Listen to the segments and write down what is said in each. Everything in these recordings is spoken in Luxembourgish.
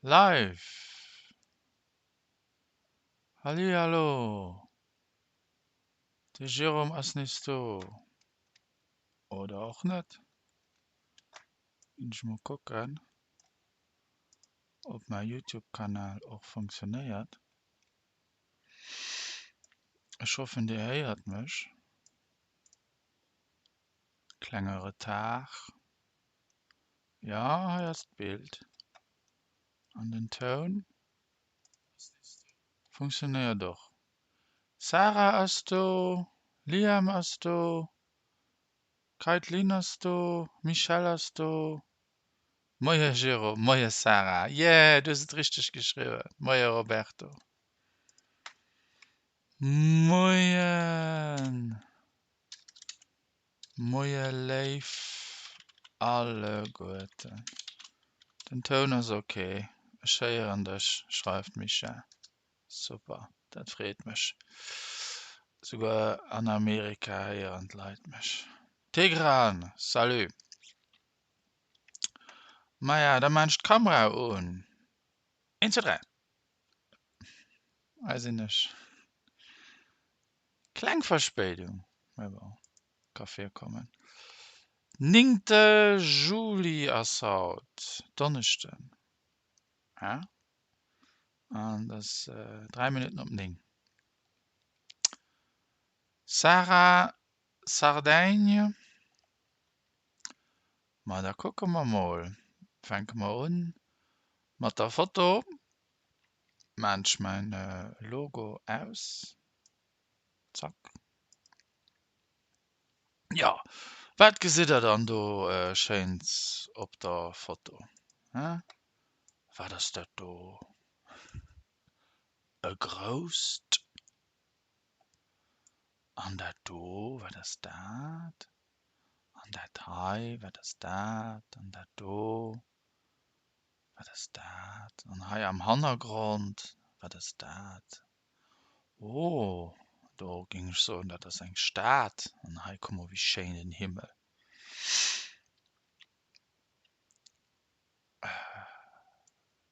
Live! Hallihallo! De Jérôme ass nees do. Oder och net. Ginn ech mol kucken, ob mäi Youtube-Kanal och funktionéiert. Ech hoffen, Dir héiert mech. Klenge Retard. Jo, hei ass d'Bild. An den Toun funktionéiert och. Sarah ass do, Liam ass do, Kaitlyn ass do, Michelle ass do. Moie Jérôme, moie Sarah, yeah, du hues et richteg geschriwwen. Moie Roberto. Moien. Moie léif alleguerten. Den Toun ass ok, ech héieren dech, schreift d'Michèle. Super, dat freet mech. Souguer an Amerika héieren d'Leit mech. Tigran, salut. Maja, da maan ech d'Kamera un. Een, zwee, dräi. Hei sinn ech. Kleng Verspéidung, mä bon, ka virkommen. Néngte Juli ass haut, Donneschden, ja, an et ass 3 Minutten op 9. Sarah Sardaigne, ma da kucke mer mol. Fänke mer un mat der Foto. Maan ech mäin Logo aus. Zack. Jo, wat gesitt der dann do Schéins op der Foto? Hä? Wat ass dat do? E grousst. An dat do, wat ass dat? An dat hei, wat ass dat? An dat do, wat ass dat? An hei am Hannergrond, wat ass dat? Oh, do géing ech soen, dat ass eng Stad. An hei, kuck mol, wéi schéin den Himmel.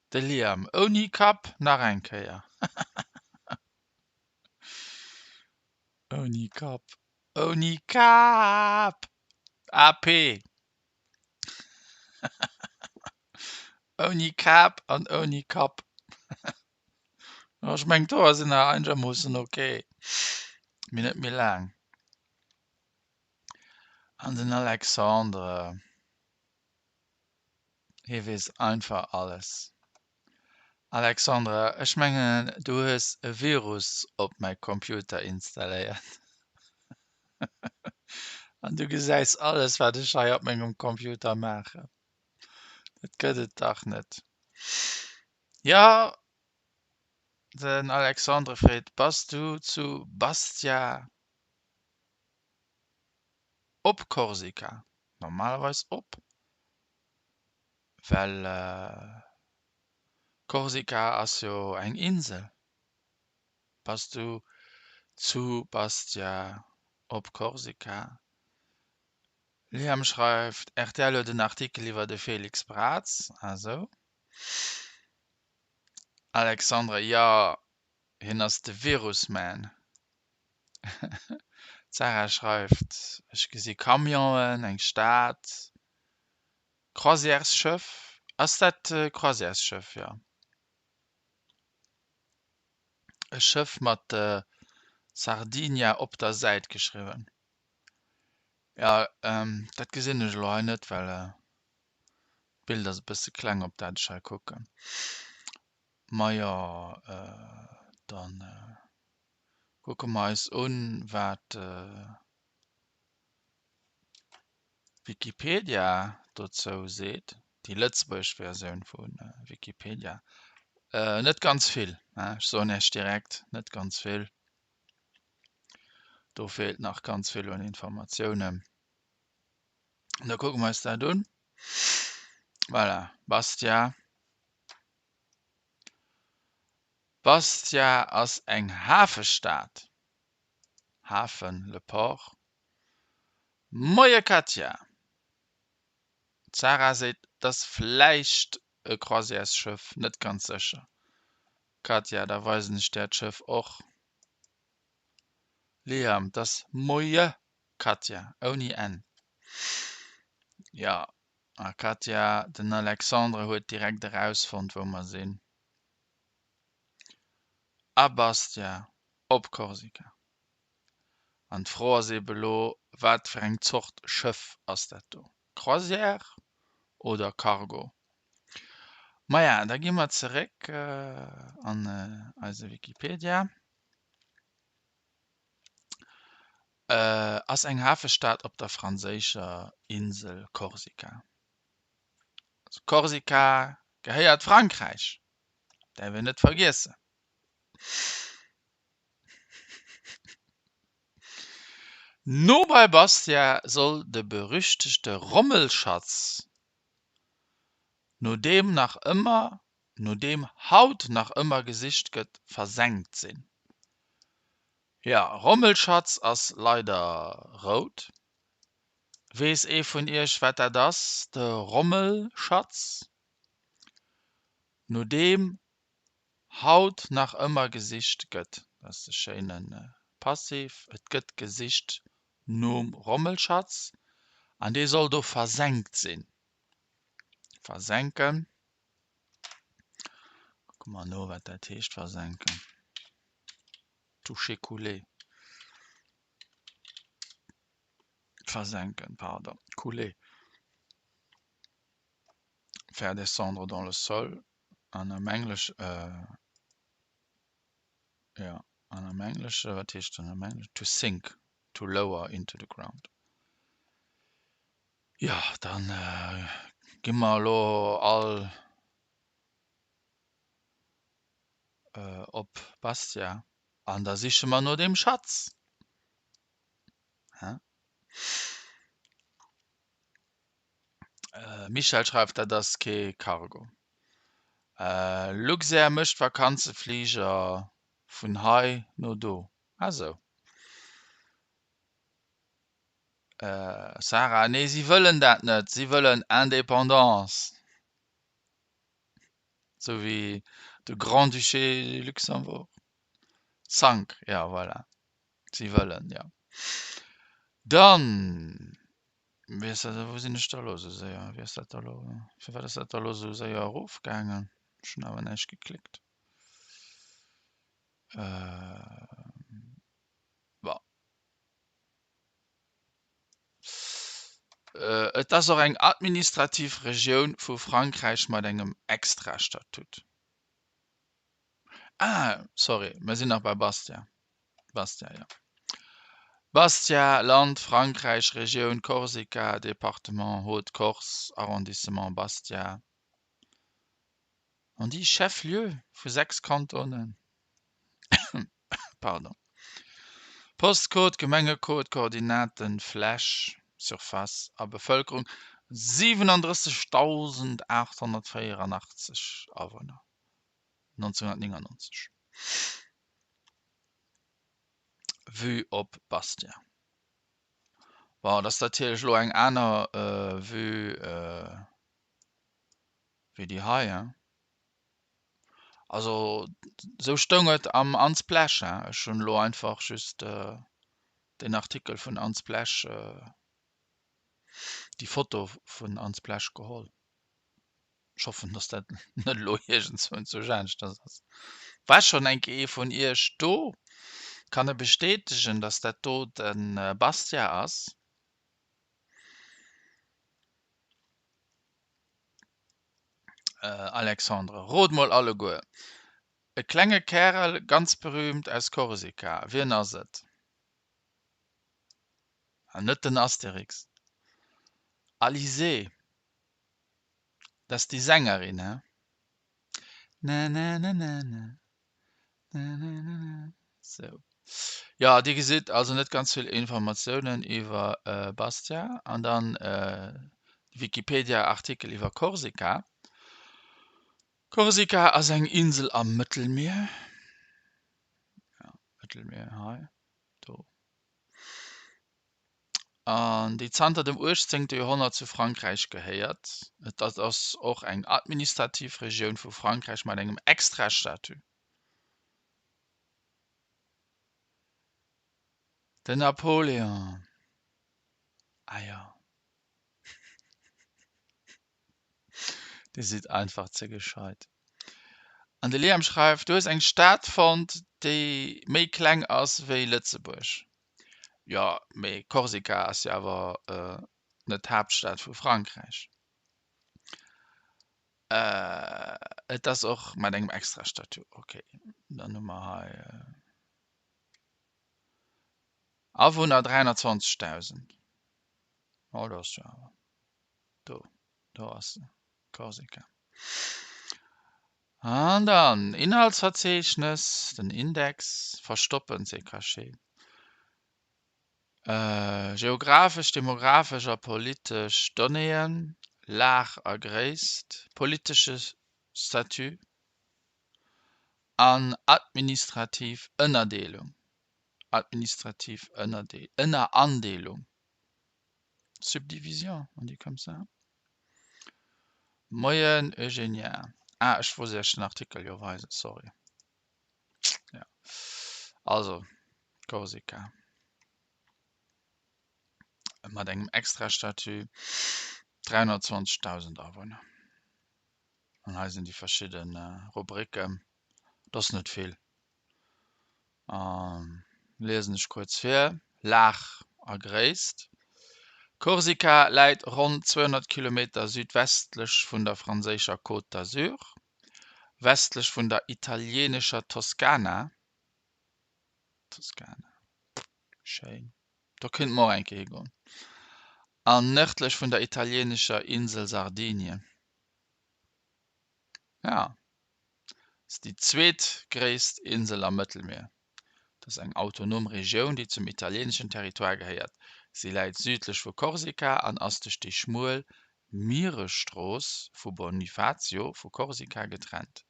De Liam ouni Kapp, nach eng Kéier. Ouni Kapp, ouni Kap! AP! Ouni Kap an ouni Kapp. Ech mengen d'Hoer sinn nach einegermoossen ok, mee net méi laang. An den Alexandre, hie weess einfach alles. Alexandre, ech mengen du hues e Virus op mäi Computer installéiert an du gesäis alles wat ech hei op mengem Computer maachen. Dat gëtt et dach net. Jo, den Alexandre freet, Bass du zu Bastia op Korsika? Normalerweis op, well Korsika ass jo eng Insel. Bass du zu Bastia op Korsika? Liam schreift, rtl huet en Artikel iwwer de Félix Braz. Ah sou. Alexandre, Jo, hien ass de Virusman. D'Sarah schreift, Ech gesi Camionen, eng Stad, Croisièresschëff. Ass dat e Croisièresschëff? Jo. E Schëff mat Sardinia op der Säit geschriwwen. Jo, dat gesinn ech elo hei net, well D'Bild ass e bësse kleng op dat ech hei kucken. Majo dann kucke mer eis un wat Wikipedia dozou seet, déi lëtzebuergesch Versioun vu Wikipedia. Net ganz vill, ech soen Iech direkt, net ganz vill. Do feelt nach ganz vill un Informatiounen. Da kucke mer eis dat un. Voilà, Bastia. Bastia ass eng Hafestad. Hafen, le port. Moie Katja! D'Sarah seet, dass vläicht e Croisièresschëff, net ganz sécher. Katja, da weisen ech där d'Schëff och. Liam, 't ass Moie Katja, ouni n. Jo, a Katja, den Alexandre huet direkt erausfonnt, wou mer sinn. A Bastia, op Korsika. An d'Fro ass eebe lo, wat fir eng Zort Schëff ass dat do? Croisière oder Cargo? Maja, da gi mer zeréck an eise Wikipedia. Ass eng Hafestad op der franséischer Insel Korsika. Also Korsika gehéiert Frankräich, däerf een net vergiessen. No bei Bastia soll de berüchtegte Rommelschatz, no deem nach ëmmer no deem haut nach ëmmer gesicht gëtt, versenkt sinn. Jo, Rommelschatz ass leider rout. Weess ee vun iech wat dat ass, de Rommelschatz? No deem haut nach ëmmer gesicht gëtt. Dat ass e schéine Passiv, et gëtt gesicht nom Rommelschatz an dee soll do versenkt sinn. Versenken. Kucke mer no, wat dat heescht, versenken. Toucher couler. Versenken, pardon, couler. Faire descendre dans le sol. An am Englesch, jo, an am Englesche, wat heescht dann am Engleschen? To sink, to lower into the ground. Jo, dann gi mer elo all op Bastia an da siche mer no deem Schatz. Hä? Michèle schreift, dat ass kee Cargo. Luxair mécht Vakanzefliger vun hei no do. Ah sou. Sarah, Nee, si wëllen dat net. Si wëllen Indépendance. Sou wéi de Grand-Duché du Luxembourg. Sank, ja voilà. Si wëllen, jo. Dann, wéi ass dat, wou sinn ech da elo esou séier? Wéi ass dat da elo, firwat ass dat da elo esou séier erofgaangen? Ech hunn awer näischt geklickt. Bon. Et ass och eng administrativ Regioun vu Frankräich mat engem Extrastatut. Ah, sorry, mer sinn nach bei Bastia. Bastia, jo. Bastia, Land, Frankräich, Regioun Korsika, Departement Haute-Corse, Arrondissement Bastia. On dit Chef-lieu vu 6 Kantonen. Pardon. Postcode, Gemengecode, Koordinaten, Fläch, Surface, a Bevëlkerung, 37.884 Awunner, 1999. Vue op Bastia. Bon, dat ass natierlech elo eng aner Vue wéi déi hei, hein. Also sou stoung et am Unsplash, hein. Ech hunn elo einfach just den Artikel vun Unsplash, déi Foto vun Unsplash geholl. Ech hoffen, dass dat net elo iergendzwou zu aneschters ass. War schonn eng Kéier ee vun iech do? Kann e bestätegen, dass dat do de Bastia ass? Alexandre, Rot mol alleguer! E klenge Kärel, ganz berühmt aus Korsika, wien ass et? Ah, net den Asterix. Alizée, dat ass déi Sängerin, he? Na na na na na. Sou. Jo, Dir gesitt also net ganz vill Informatiounen iwwer Bastia an dann de Wikipedia-Artikel iwwer Korsika. Korsika ass eng Insel am Mëttelmier. Ja, Mëttelmier hei, do. An déi zanter dem 18. Joerhonnert zu Frankräich gehéiert. Et ass och eng administrativ Regioun vu Frankräich mat engem Extrastatut. Den Napoleon, ah jo. Dir sidd einfach ze gescheit. An de Liam schreift, Du hues eng Stad fonnt, déi méi kleng ass wéi Lëtzebuerg. Jo, mee Korsika ass jo awer net d'Haaptstad vu Frankräich. Et ass och mat engem extra Statut. Ok, dann hu mer hei Awunner 320.000. Oh, dat ass jo awer do, do ass se, Korsika. An dann Inhaltsverzeechnes, den Index, verstoppen, c'est caché. Geographesch, demographesch a politesch Donnéeën, Lag a Gréisst, politesche Statut an administrativ Ënnerdeelung, administrativ Ënnerandeelung. Subdivision, on dit comme ça? Moien Eugenia. Ah, ech wollt iech den Artikel jo weisen, sorry. Ja. Also, Korsika. Mat engem extra Statut, 320.000 Awunner. An hei sinn déi verschidde Rubriken. Dat ass net vill. Liesen ech kuerz vir, Lag a Gréisst, Korsika läit ronn 200 Kilometer südwestlech vun der franséischer Côte d'Azur, westlech vun der italieenescher Toskana, Toskana, schéin, do kéinte mer och eng Kéier higoen, an nërdlech vun der italieenescher Insel Sardinien. Ja. Ass déi zweetgréisst Insel am Mëttelmier. Et ass eng autonom Regioun, déi zum italieeneschen Territoire gehéiert. Si läit südlech vu Korsika an ass duerch déi schmuel Mieresstrooss vu Bonifacio vu Korsika getrennt.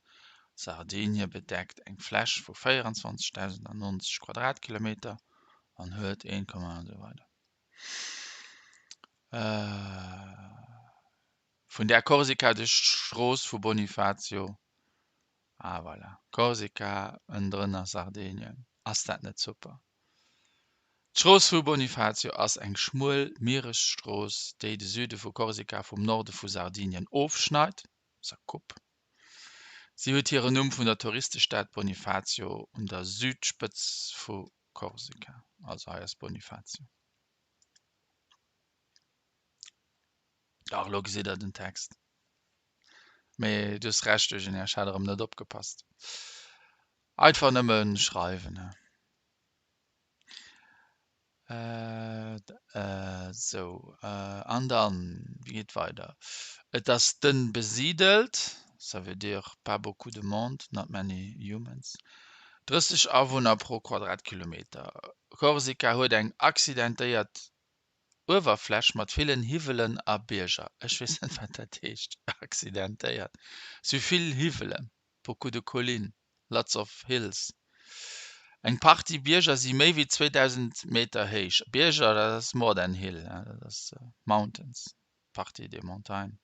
Sardinie bedeckt eng Fläch vu 24.090 Quadratkilometer an huet 1, an esou weider. Vun där Korsika duerch d'Strooss vu Bonifacio. Ah voilà, Korsika ënnendrënner Sardinien. Ass dat net super? D'Strooss vu Bonifacio ass eng schmuel Mieresstrooss, déi de Süde vu Korsika vum Norde vu Sardinien ofschneit, sa coupe. Si huet hiren Numm vun der Touristestad Bonifacio un der Südspëtz vu Korsika. Also hei ass Bonifacio. Dach, elo gesitt der den Text. Mee du hues Recht, Eugenia, ech hat erëm net opgepasst. Einfach nëmme schreiwen, he. Sou, an dann, wéi geet et weider? Et ass dënn besidelt, ça veut dire pas beaucoup de monde, not many humans, 30 Awunner pro Quadratkilometer. Korsika huet eng accidentéiert Uewerfläch mat villen Hiwwelen a Bierger. Ech weess net, wat dat heescht, accidentéiert. Sou vill Hiwwelen, beaucoup de collines, lots of hills. Eng Partie Bierger si méi wéi 2.000 Meter héich. Bierger, dat ass more than hill, dat ass mountains, partie des montagnes,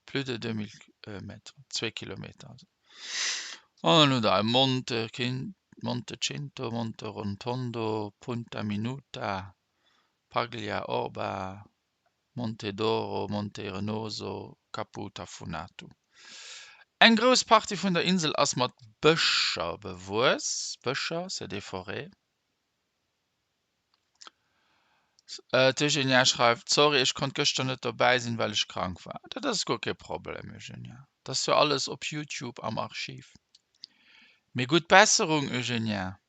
plus de 2.000 mètres, zwee Kilometer also. An dann hutt Der Monte Monte Cinto, Monte Rontondo, Punta Minuta, Paglia Orba, Monte d'Oro, Monte Renoso, Capu Tafunatu. Eng grouss Partie vun der Insel ass mat Bëscher bewuess, Bëscher, c'est des forêts. D'Eugenia schreift, Sorry, ech konnt gëschter net dobäi sinn, well ech krank war. Dat ass guer kee Problem, Eugenia. Dat ass jo alles op Youtube am Archiv. Mee gutt Besserung, Eugenia!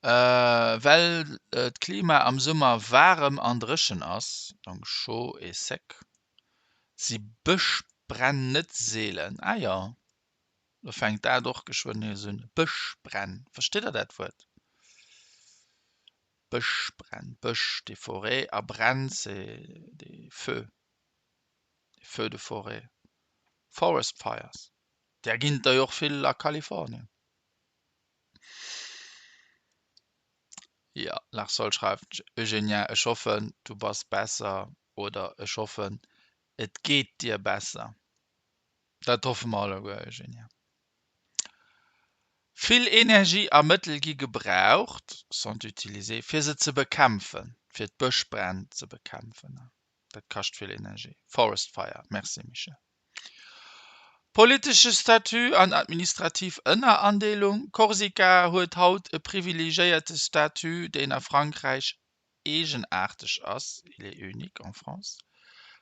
Well d'Klima am Summer waarem an dréchen ass, donc chaud et sec, si Bëschbränn net seelen. Ah jo, lo fänkt dat och geschwënn nees un. Bëschbränn, verstitt der dat Wuert? Bëschbränn, Bësch, des forêts, a Bränn, c'est des feux, des feux de forêt, forest fires. Där ginn et der jo och vill a Kalifornien. Jo, Larsol schreift, Eugenia, ech hoffen du bass besser oder ech hoffen et geet dir besser. Dat hoffe mer alleguer, Eugenia. Vill Energie a Mëttel gi gebraucht, sont utilisés, fir se ze bekämpfen, fir d'Bëschbränn ze bekämpfen. Dat kascht vill Energie. Forest fire, merci Michèle. Politesche Statut an administrativ Ënnerandeelung, Korsika huet haut e privilegiéierte Statut, deen a Frankräich eegenaarteg ass, il est unique en France.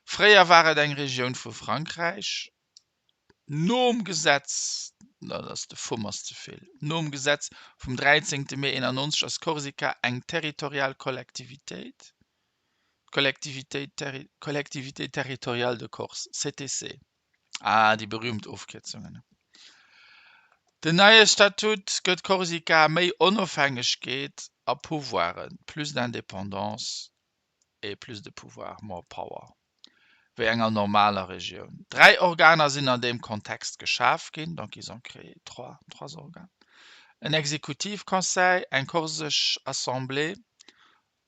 Fréier war et eng Regioun vu Frankräich. Nom Gesetz, dat ass de vum ass ze vill, nom Gesetz vum 13 Mee 91 ass Korsika eng territorial Kollektivitéit, Collectivité Collectivité territoriale de Corse, CTC. Ah, déi berühmt Ofkierzungen. Den neie Statut gëtt Korsika méi Onofhängegkeet a Pouvoiren, plus d'indépendance et plus de pouvoir, more power, wéi enger normaler Regioun. Dräi Organer sinn an deem Kontext geschaf ginn, donc ils ont créé trois, trois organes, en Exekutivconseil, eng korsesch Assemblée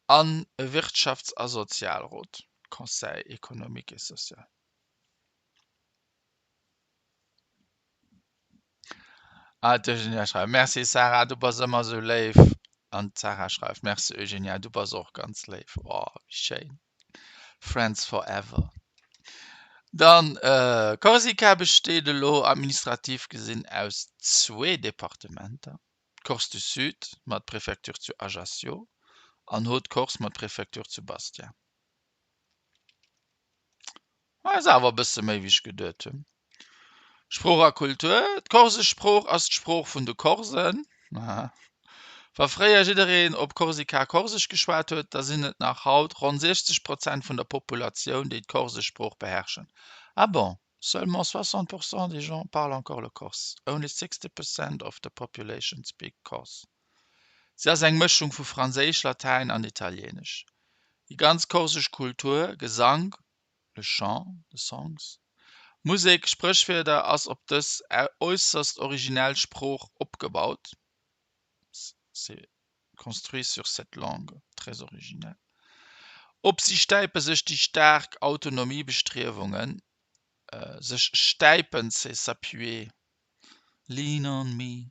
an e Wirtschafts a Sozialrot, Conseil économique et social. Ah, d'Eugenia schreift, Merci Sarah, du bass ëmmer esou léif. An d'Sarah schreift, Merci Eugenia, du bass och ganz léif. Oh, wéi schéin. Friends forever. Dann, Korsika besteet elo administrativ gesinn aus zwee Departementer, Corse du Sud mat Prefecture zu Ajaccio an Haute-Corse mat Prefecture zu Bastia. Ass awer e bësse méi wéi ech geduet hunn. Sprooch a Kultur, D'korsesch Sprooch ass d'Sprooch vun de Korsen. Wa fréier jiddereen op Korsika Korsesch geschwat huet, da sinn et nach haut ronn 60 Prozent vun der Populatioun, déi d'korsesch Sprooch beherrschen. Ah bon, seulement 60 pour cent des gens parlent encore le corse, only 60 percent of the population speak Corse. Si ass eng Mëschung vu Franséisch, Latäin an Italieenesch. Déi ganz korsesch Kultur, Gesank, le chant, the songs, Musek, Spréchwierder, ass op dës äusserst originell Sprooch opgebaut, c'est construit sur cette langue très originelle. Op si stäipe sech déi staark Autonomiebestriewungen, sech stäipen, c'est s'appuyer, lean on me,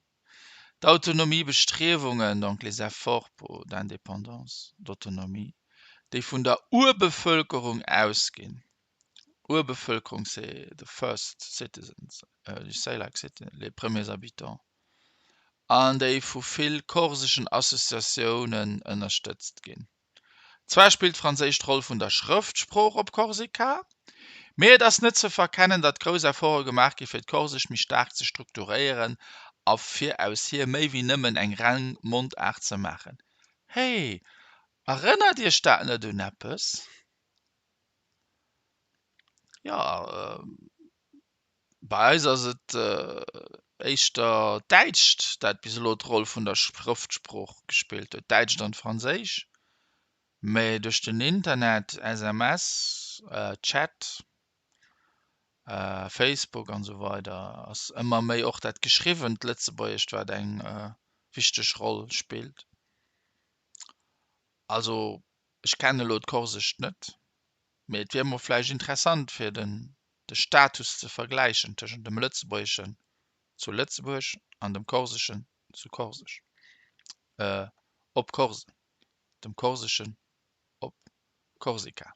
D'Autonomiebestriewungen, donc les efforts pour d'indépendance, d'autonomie, déi vun der Urbevëlkerung ausginn, Urbevëlkerung, c'est the first citizens, you say like citi-, les premiers habitants, an déi vu vill korseschen Associatiounen ënnerstëtzt ginn. Zwar spillt Franséisch d'Roll vun der Schrëftsprooch op Korsika, mee et ass net ze verkennen, datt grouss Efforte gemaach gi fir d'Korsesch méi staark ze strukturéieren a fir aus hir méi wéi nëmmen eng reng Mondaart ze maachen. Hey, erënnert iech dat net un eppes? Jo, Bei eis ass et éischter d'Däitscht, dat bis elo d'Roll vun der Schrëftsprooch gespillt huet, d'Däitscht an d'Franséisch. Mä duerch den Internet, SMS, Chat, Facebook an esou weider ass ëmmer méi och dat geschriwwent Lëtzebuergescht, wat eng wichteg Roll spillt. Also ech kennen elo d'Korsescht net, mee et wier emol vläicht interessant fir den de Status ze vergläichen tëschent dem Lëtzebuergeschen zu Lëtzebuerg an dem Korseschen zu Korseg, äh, op Korse, dem Korseschen op Korsika.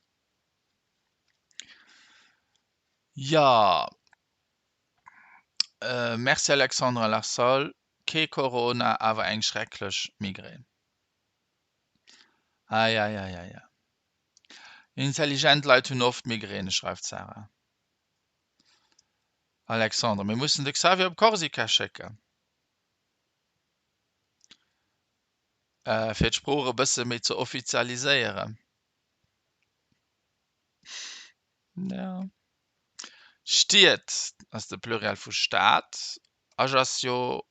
Jo, merci Alexandra Larsol, kee Corona, awer eng schrecklech Migrän. Eieieiei. Intelligent Leit hunn oft Migräne, schreift d'Sarah. Alexandre, Mir mussen de Xavier op Korsika schécken, fir d'Sprooch e bësse méi ze offizialiséieren. Ja. Stied ass de Pluriel vu Stad. Ajaccio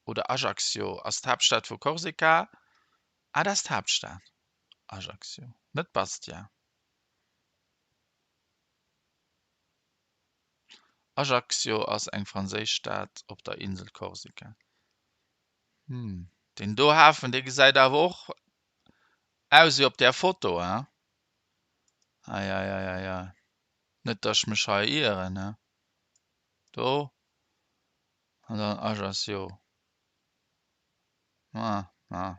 oder Ajaccio ass d'Haaptstad vu Korsika. Ah, dat ass d'Haaptstad. Ajaccio, net Bastia. Ajaccio ass eng franséisch Stad op der Insel Korsika. Hm, deen do Hafen, dee gesäit awer och. Aus wéi op där Foto, hein? Eieieiei. Net dass ech mech hei ieren, hein? Do an dann Ajaccio. Ah, ah.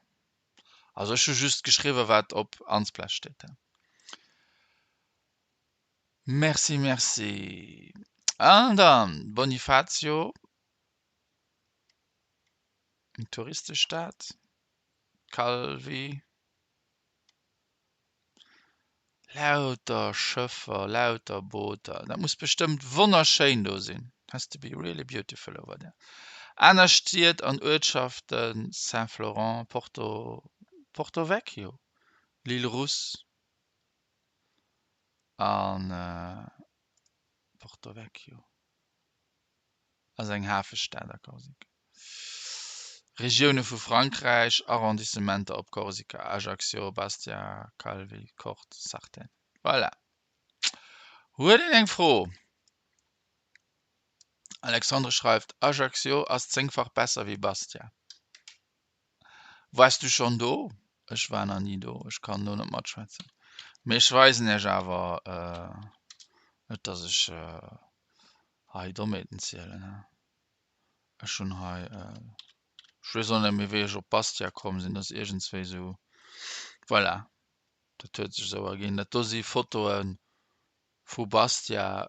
Also ech hu just geschriwwen, wat op Unsplash steet, hein? Merci, merci. An dann Bonifacio. Eng Touristestad. Calvi. Lauter Schëffer, lauter Booter. Dat muss bestëmmt wonnerschéin do sinn. Has to be really beautiful over there. Aner Stied an Uertschaften, Saint-Florent, Porto, Porto Vecchio, L'Île Rousse an Porto Vecchio ass eng Hafestad a Korsika. Regioune vu Frankräich, Arrondissementer op Korsika, Ajaccio, Bastia, Calvi, Corte, Sartène. Voilà. Huet een eng Fro? Alexandre schreift, Ajaccio ass zéngfach besser wéi Bastia. Wars du schon do? Ech war nach ni do, ech kann do net matschwätzen. Mee ech weisen iech awer, net dass ech hei Dommheeten zielen. Ech hunn hei, ech weess och net méi wéi ech op Bastia komm sinn, dat ass iergendswéi esou, voilà, dat huet sech esou erginn. Dat do si Fotoe vu Bastia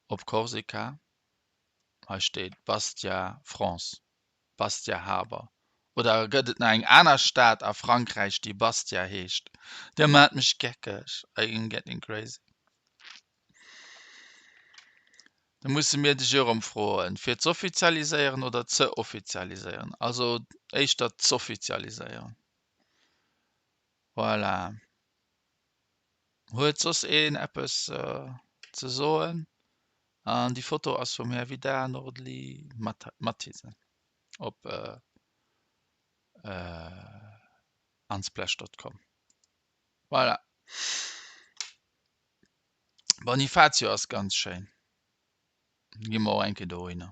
op Korsika. Hei steet Bastia, France, Bastia Harbour. Oder gëtt et nach eng aner Stad a Frankräich déi Bastia heescht? Dir maacht mech geckeg, I am getting crazy. Da musse mir de Jérôme froen, fir z'offizialiséieren oder ze offizialiséieren. Also éischter z'offizialiséieren. Voilà. Huet soss een eppes ze soen? An déi Foto ass vum Här Vidar Nordli Mathisen op unsplash.com. Voilà. Bonifacio ass ganz schéin. Gi mer och eng Kéier dohinner.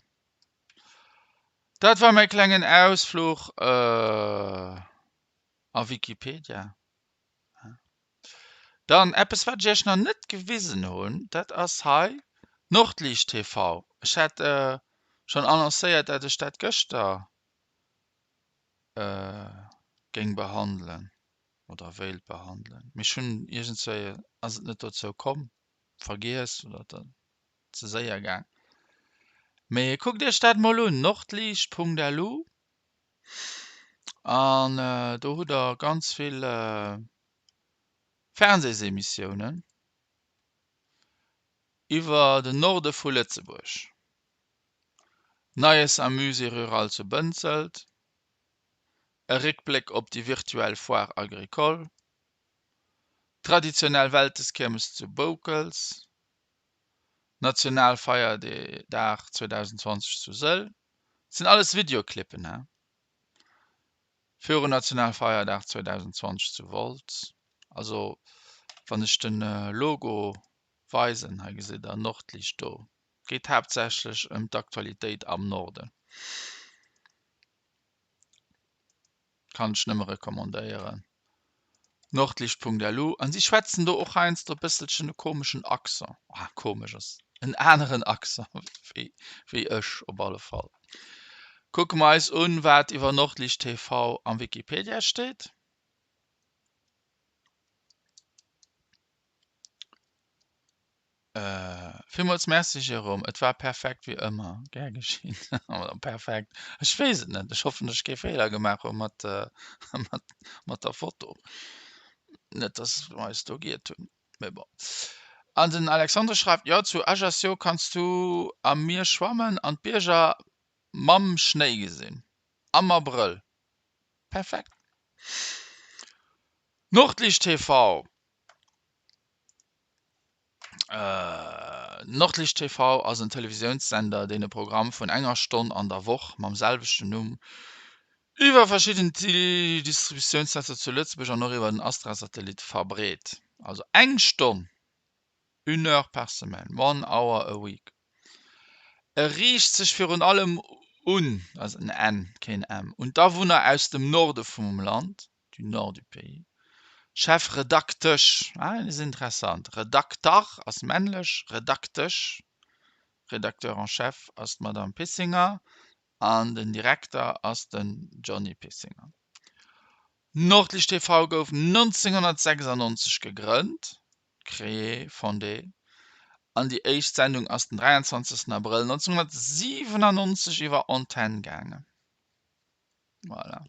Dat war mäi klengen Ausfluch a Wikipedia. Dann eppes wat ech iech nach net gewisen hunn, dat ass hei Nordliicht TV. Ech hat schonn annoncéiert, dat ech dat gëschter géing behandelen oder wéilt behandelen, mee ech hunn iergendswéi ass et net dozou komm, vergiess oder ze séier gaang. Mee kuckt iech dat mol un, nordliicht.lu an do hutt der ganz vill Fernsehsemissiounen iwwer den Norde vu Lëtzebuerg. Neies am Musée Rural zu Bënzelt, e Réckbléck op déi virtuell Foire Agricole, traditionell Välteskiermes zu Boukels, Nationalfeierdag 2020 zu Sëll. Dat sinn alles Videoclippen, he? Viru Nationalfeierdag 2020 zu Wolz. Also wann ech den Logo weisen, hei gesitt der Nordliicht do, geet haaptsächlech ëm d'Aktualitéit am Norden. Kann ech nëmme recommandéieren. Nordlicht.lu an si schwätzen do och heiansdo e bësselchen e komeschen Accent. Ah, komesch ass en aneren Accent wéi, wéi ech op alle Fall. Kucke mer eis un, wat iwwer Nordlicht TV am Wikipedia steet. Villmools Merci Jérôme, et war perfekt wéi ëmmer. Gär geschinn. Perfekt, ech weess et net. Ech hoffen, datt ech kee Feeler gemaach hu mat mat der Foto. Net datt mer eis do giert hunn, mee bon. An den Alexandre schreift, Jo, zu Ajaccio kanns du am Mier schwammen an d'Bierger mam Schnéi gesinn. Am Abrëll. Perfekt. Nordlicht TV. Nordlicht TV ass en Televisiounssender, deen e Programm vun enger Stonn an der Woch mam selwechten Numm iwwer verschidden Distributiounsnetzer zu Lëtzebuerg an och iwwer den Astra-Satellit verbreet. Also eng Stonn, une heure par semaine, one hour a week. E riicht sech virun allem un, dat ass en N, keen M, un d'Awunner aus dem Norde vum Land. du nord du pays. Chefredaktesch, ah, dat ass interessant, Redakter ass männlech, Redaktesch, Rédacteur en chef ass d'Madame Pissinger an den Direkter ass den Johny Pissinger. Nordlicht TV gouf 1996 gegrënnt, créé, fondé, an déi éischt Sendung ass den 23 Abrëll 1997 iwwer Antenn gaangen. Voilà.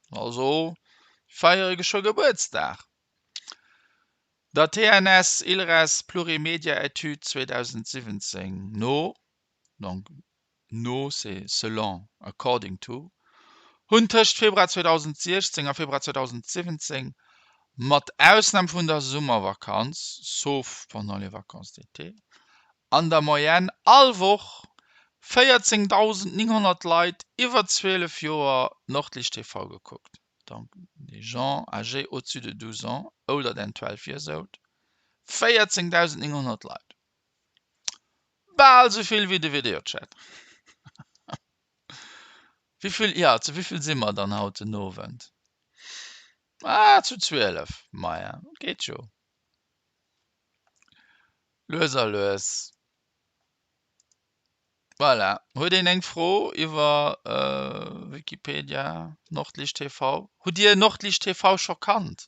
Also feiere geschwë Gebuertsdag. Der TNS Ilres Plurimedia Etüd 2017 no, donc no c'est selon, according to, hunn tëscht Februar 2016 a Februar 2017, mat Ausnam vun der Summervakanz, sauf pendant les vacances d'été, an der Moyenne all Woch 14.900 Leit iwwer 12 Joer Nordlicht TV gekuckt, donc des gens âgés au-dessus de 12 ans, older than 12 years old, 14.900 Leit. Bal sou vill wéi de Videochat. Wéivill, jo, zu wéivill si mer dann haut den Owend? Ah, zu 12. Maja, geet jo. Lues a lues. Voilà. Huet een eng Fro iwwer Wikipedia, Nordlicht TV? Hutt Dir Nordlicht TV scho kannt?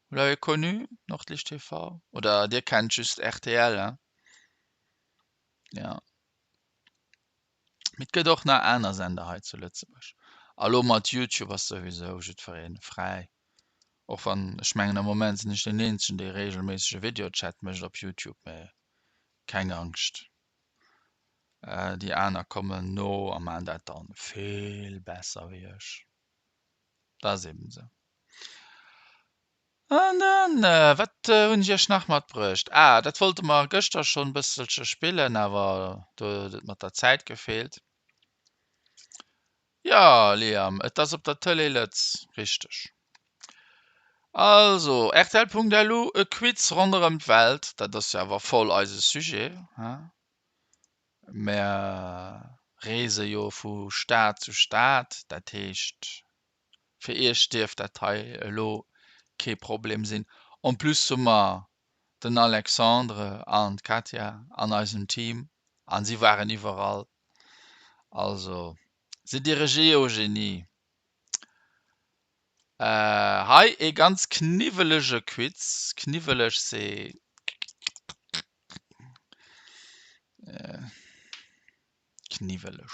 Vous l'avez connu, Nordlicht TV? Oder Dir kennt just rtl, hein? Ja. Mee et gëtt och nach aner Sender hei zu Lëtzebuerg. A lo mat Youtube ass souwisou jiddweree fräi. Och wann ech mengen am Moment sinn ech deen eenzegen dee regelméisseg e Videochat mécht op Youtube, mä keng Angscht, déi aner kommen no a maachen dat dann vill besser wéi ech. Dat ass eben esou. An dann, wat hunn ech iech nach matbruecht? Ah, dat wollte mer gëschter schonn e bësselche spillen, awer do huet et mat der Zäit gefeelt. Jo, Liam, et ass op der Tëlee Lëtz, richteg. Also, rtl.lu, e Quiz ronderëm d'Welt, dat ass jo awer voll eise Sujet, hein? Mär reese jo vu Stad zu Stad, dat heescht, fir iech dierft dat hei elo kee Problem sinn. En plus hu mer den Alexandre an d'Katia an eisem Team an si waren iwwerall. Also, sidd Dir e Geogenie? Hei ee ganz kniwwelege Quiz. Kniwweleg, c'est kniwweleg.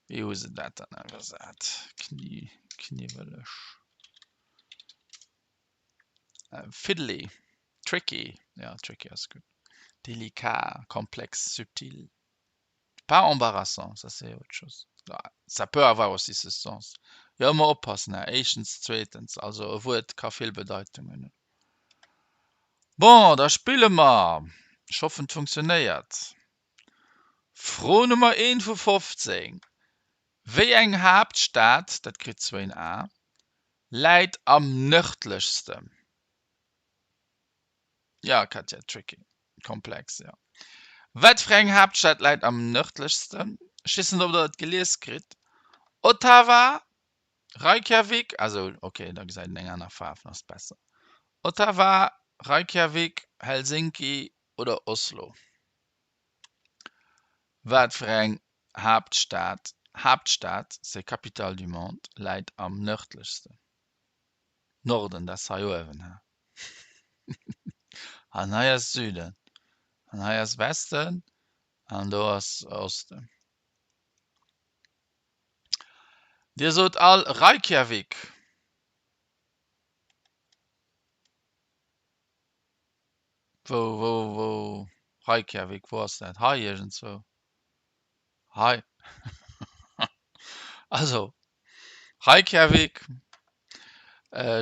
Wéi hu se dat dann iwwersat? Kniwweleg. Fiddly, tricky, ja tricky ass gutt, délicat, complexe, subtil, pas embarrassant, ça c'est autre chose, ça peut avoir aussi ce sens. Jo, ëmmer oppassen, hè, éischtens, zweetens, also e Wuert ka vill Bedeitungen hunn. Bon, da spille mer. Ech hoffen, et funktionéiert. Fro Nummer 1 vu 15, Wéi eng Haaptstad, dat kritt zwéin A, läit am nërdlechsten? Ja, Katja, tricky, komplex, jo. Wat fir eng Haaptstad läit am nërdlechsten? Ech weess net, ob Der et gelies kritt. Ottawa, Reykjavik, also ok, da gesäit een eng aner Faarf, dann ass et besser. Ottawa, Reykjavik, Helsinki oder Oslo? Wat fir eng Haaptstad, Haaptstad, c'est capitale du monde, läit am nërdlechsten? Norden, dat ass hei uewen, he? An hei ass Süden, an hei ass Westen an do ass Osten. Dir sot all Reykjavik. Wou, wou, wou, Reykjavik, wou ass dat? Hei iergendzwou. Hei. Also, Reykjavik,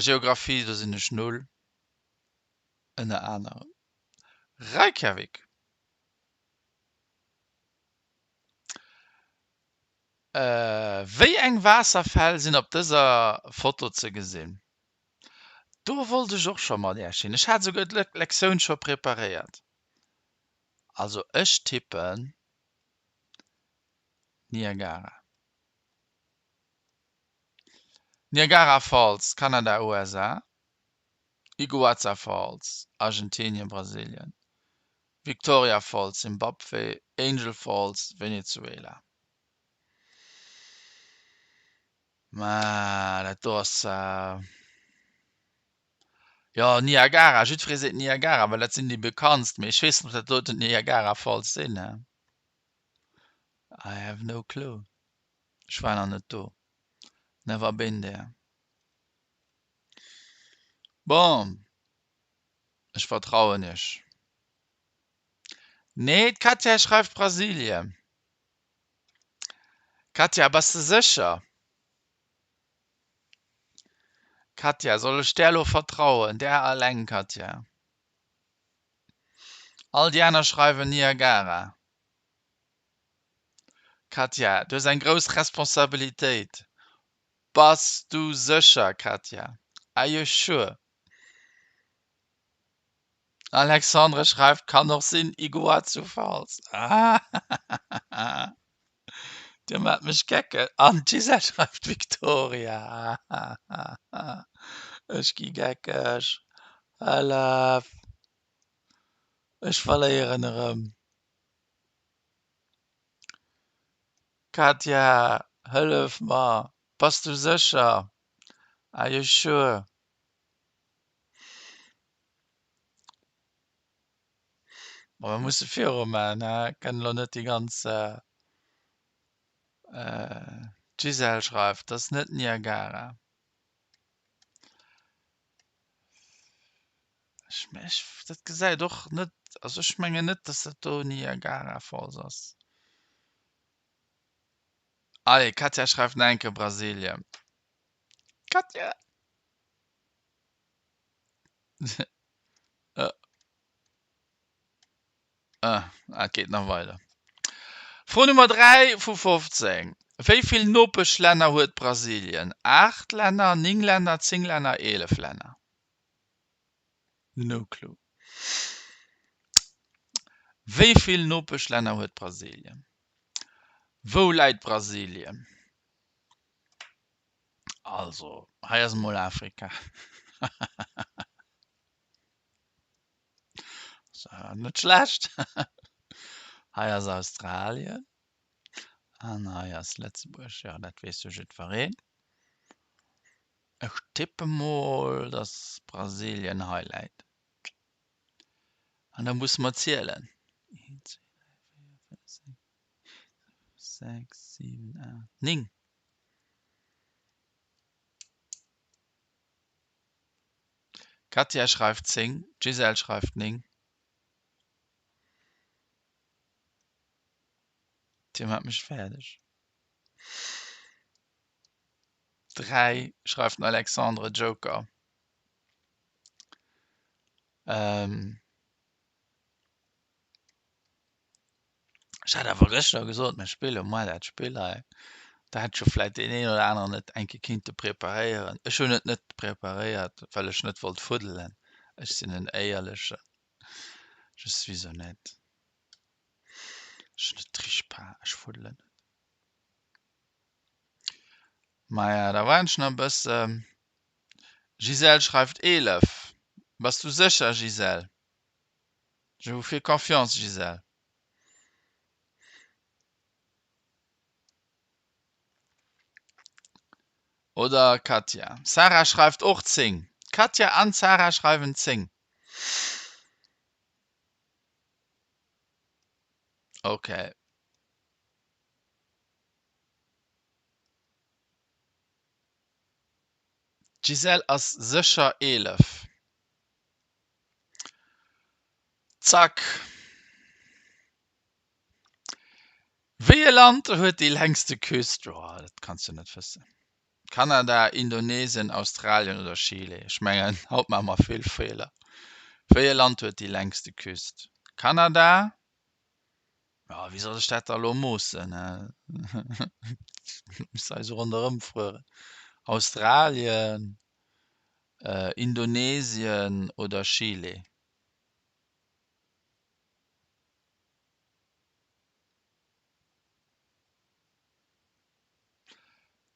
Geographie, do sinn ech null, ënner anerem. Reykjavik. Wéi eng Waasserfäll sinn op dëser Foto ze gesinn? Do wollt ech och scho mat Äech hin. Ech hat esouguer d'Lektioun scho preparéiert. Also ech tippen Niagara. Niagara Falls, Kanada, USA, Iguaza Falls, Argentinien, Brasilien, Victoria Falls, Simbabwe, Angel Falls, Venezuela. Mä dat do ass, jo, Niagara, jiddweree seet Niagara, well dat sinn déi bekanntst, mee ech weess net, ob dat doten d'Niagara Falls sinn. I have no clue. Ech war nach net do. Never been there. Bon, ech vertrauen iech. Nee, d'Katja schreift Brasilien. Katja, bass de sécher? Katja, soll ech där elo vertrauen? Där alleng, Katja? All déi aner schreiwen Niagara. Katja, du hues eng grouss Responsabilitéit. Bass du sécher, Katja? Are you sure? Alexandre schreift, Kann och sinn, Iguazu Falls. Ahahaha. Dir maacht mech geckeg. An d'Gisèle schreift Victoria. Ahahaha. Ech gi geckeg. Hëllef! Ech verléieren erëm. Katja, hëllef mer! Bass du sécher? Are you sure? Bon, mir musse viru man, he? Kënnen elo net déi ganz. D'Gisèle schreift, 't ass net Niagara. Ech, ech, dat gesäit och net, also ech mengen net, dass dat do Niagara Falls ass. Allez, Katja schreift nach eng Kéier Brasilien. Katja! Ah, et geet nach weider. Fro Nummer 3 vu 15, Wéi vill Nopeschlänner huet Brasilien? 8 Länner, 9 Länner, 10 Länner, 11 Länner? No clue. Wéi vill Nopeschlänner huet Brasilien? Wou läit Brasilien? Also, hei ass emol Afrika. Net schlecht. Hei ass Australien an hei ass Lëtzebuerg. Jo, dat weess jo jiddwereen. Ech tippe mol, dass Brasilien hei läit. An da musse mer zielen. 1, 2, 3, 4, 5, 6, 6, 7, 8, 9. D'Katja schreift 10, d'Gisèle schreift 9. Dir maacht mech fäerdeg. 3 schreift den Alexandre Joker. Ähm. Ech hat awer gëschter gesot, mir spille moar dat Spill hei. Da hätt jo vläit deen een oder aneren et eng Kéier kinnte preparéieren. Ech hunn et net preparéiert, well ech net wollt fuddelen. Ech sinn en Éierlechen. Je suis honnête. Je ne triche pas, ech fuddelen net. Maja, da waarden ech nach e bëssen. Gisèle schreift 11. Bass du sécher, Gisèle? Je vous fais confiance, Gisèle. Oder Katja. Sarah schreift och 10. Katja an Sarah schreiwen 10. Okay. D'Gisèle ass sécher 11. Zack! Wéi e Land huet déi längste Küst? Oh, dat kanns du net wëssen. Kanada, Indonesien, Australien oder Chile? Ech mengen, haut maache mer vill Feeler. Wéi e Land huet déi längste Küst? Kanada? Jo, wéi soll ech dat da elo moossen? Muss hei esou ronderëm fueren. Australien, Indonesien oder Chile?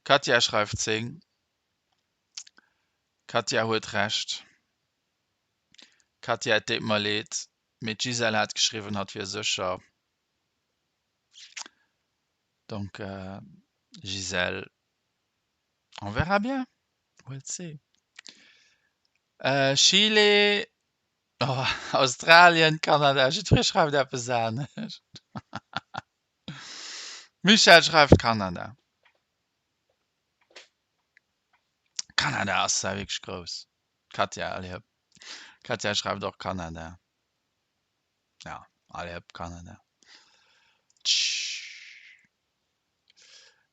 D'Katja schreift 10. D'Katja huet Recht. Katja, et deet mer leed, mee d'Gisèle hat geschriwwen, hatt wier sécher. Donc Gisèle, on verra bien, we'll see. Chile, oh, Australien, Kanada, jiddweree schreift eppes anescht. Michèle schreift Kanada. Kanada ass zwar wierklech grouss. Katja, allez hëpp. Katja schreift och Kanada. Ja, allez hëpp, Kanada.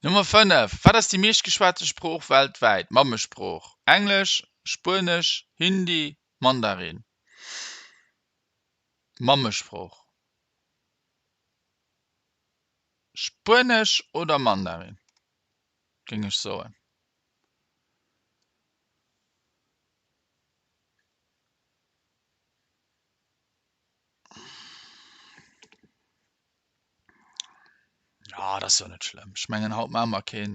Nummer 5. Wat ass déi meeschtgeschwate Sprooch weltwäit? Mammesprooch, Englesch, Spuenesch, Hindi, Mandarin. Mammesprooch, Spuenesch oder Mandarin, géing ech soen. Ja, dat ass jo net schlëmm. Ech mengen, haut maache mer keen,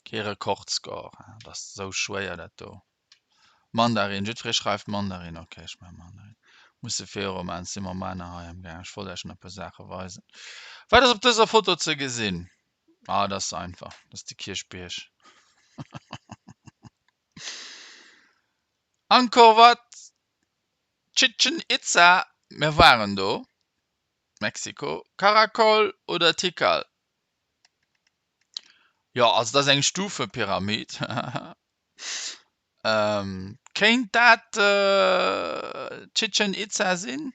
kee Rekordscore. Dat ass esou schwéier, dat do. Mandarin, jiddweree schreift Mandarin. Okay, ech maache Mandarin. Musse viru maachen, si mer manner hei am Gaang. Ech wollt Iech nach e puer Saache weisen. Wat ass op dëser Foto ze gesinn? Ah, dat ass einfach, dat ass de Kierchbierg. Angkor Wat, Chichen Itza, mir waren do, Mexiko, Caracol oder Tikal? Jo, also dat ass eng Stufepyramid. Kéint dat Chichen Itza sinn?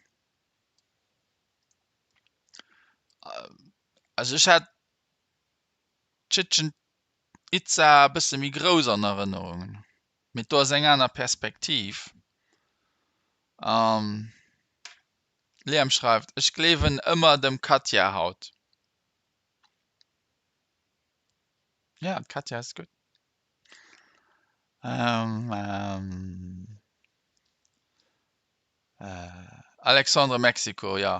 Also ech hat Chichen Itza e bësse méi grouss an Erënnerung, mee do ass eng aner Perspektiv. Liam schreift, Ech gleewen ëmmer dem Katja haut. Ja, d'Katja ass gutt. Alexandre Mexiko, jo.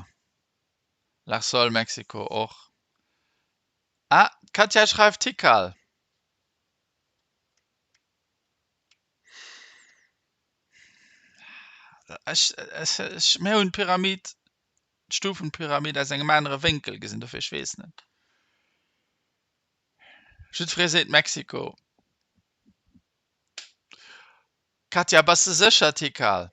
Larsol Mexiko och. Ah, d'Katja schreift Tikal. Ech, ech, ech, mir hunn d'Pyramid, d'Stufenpyramid aus engem anere Wénkel gesinn, dofir ech weess net. Jiddweree seet Mexiko. Katja, bass de sécher, Tikal?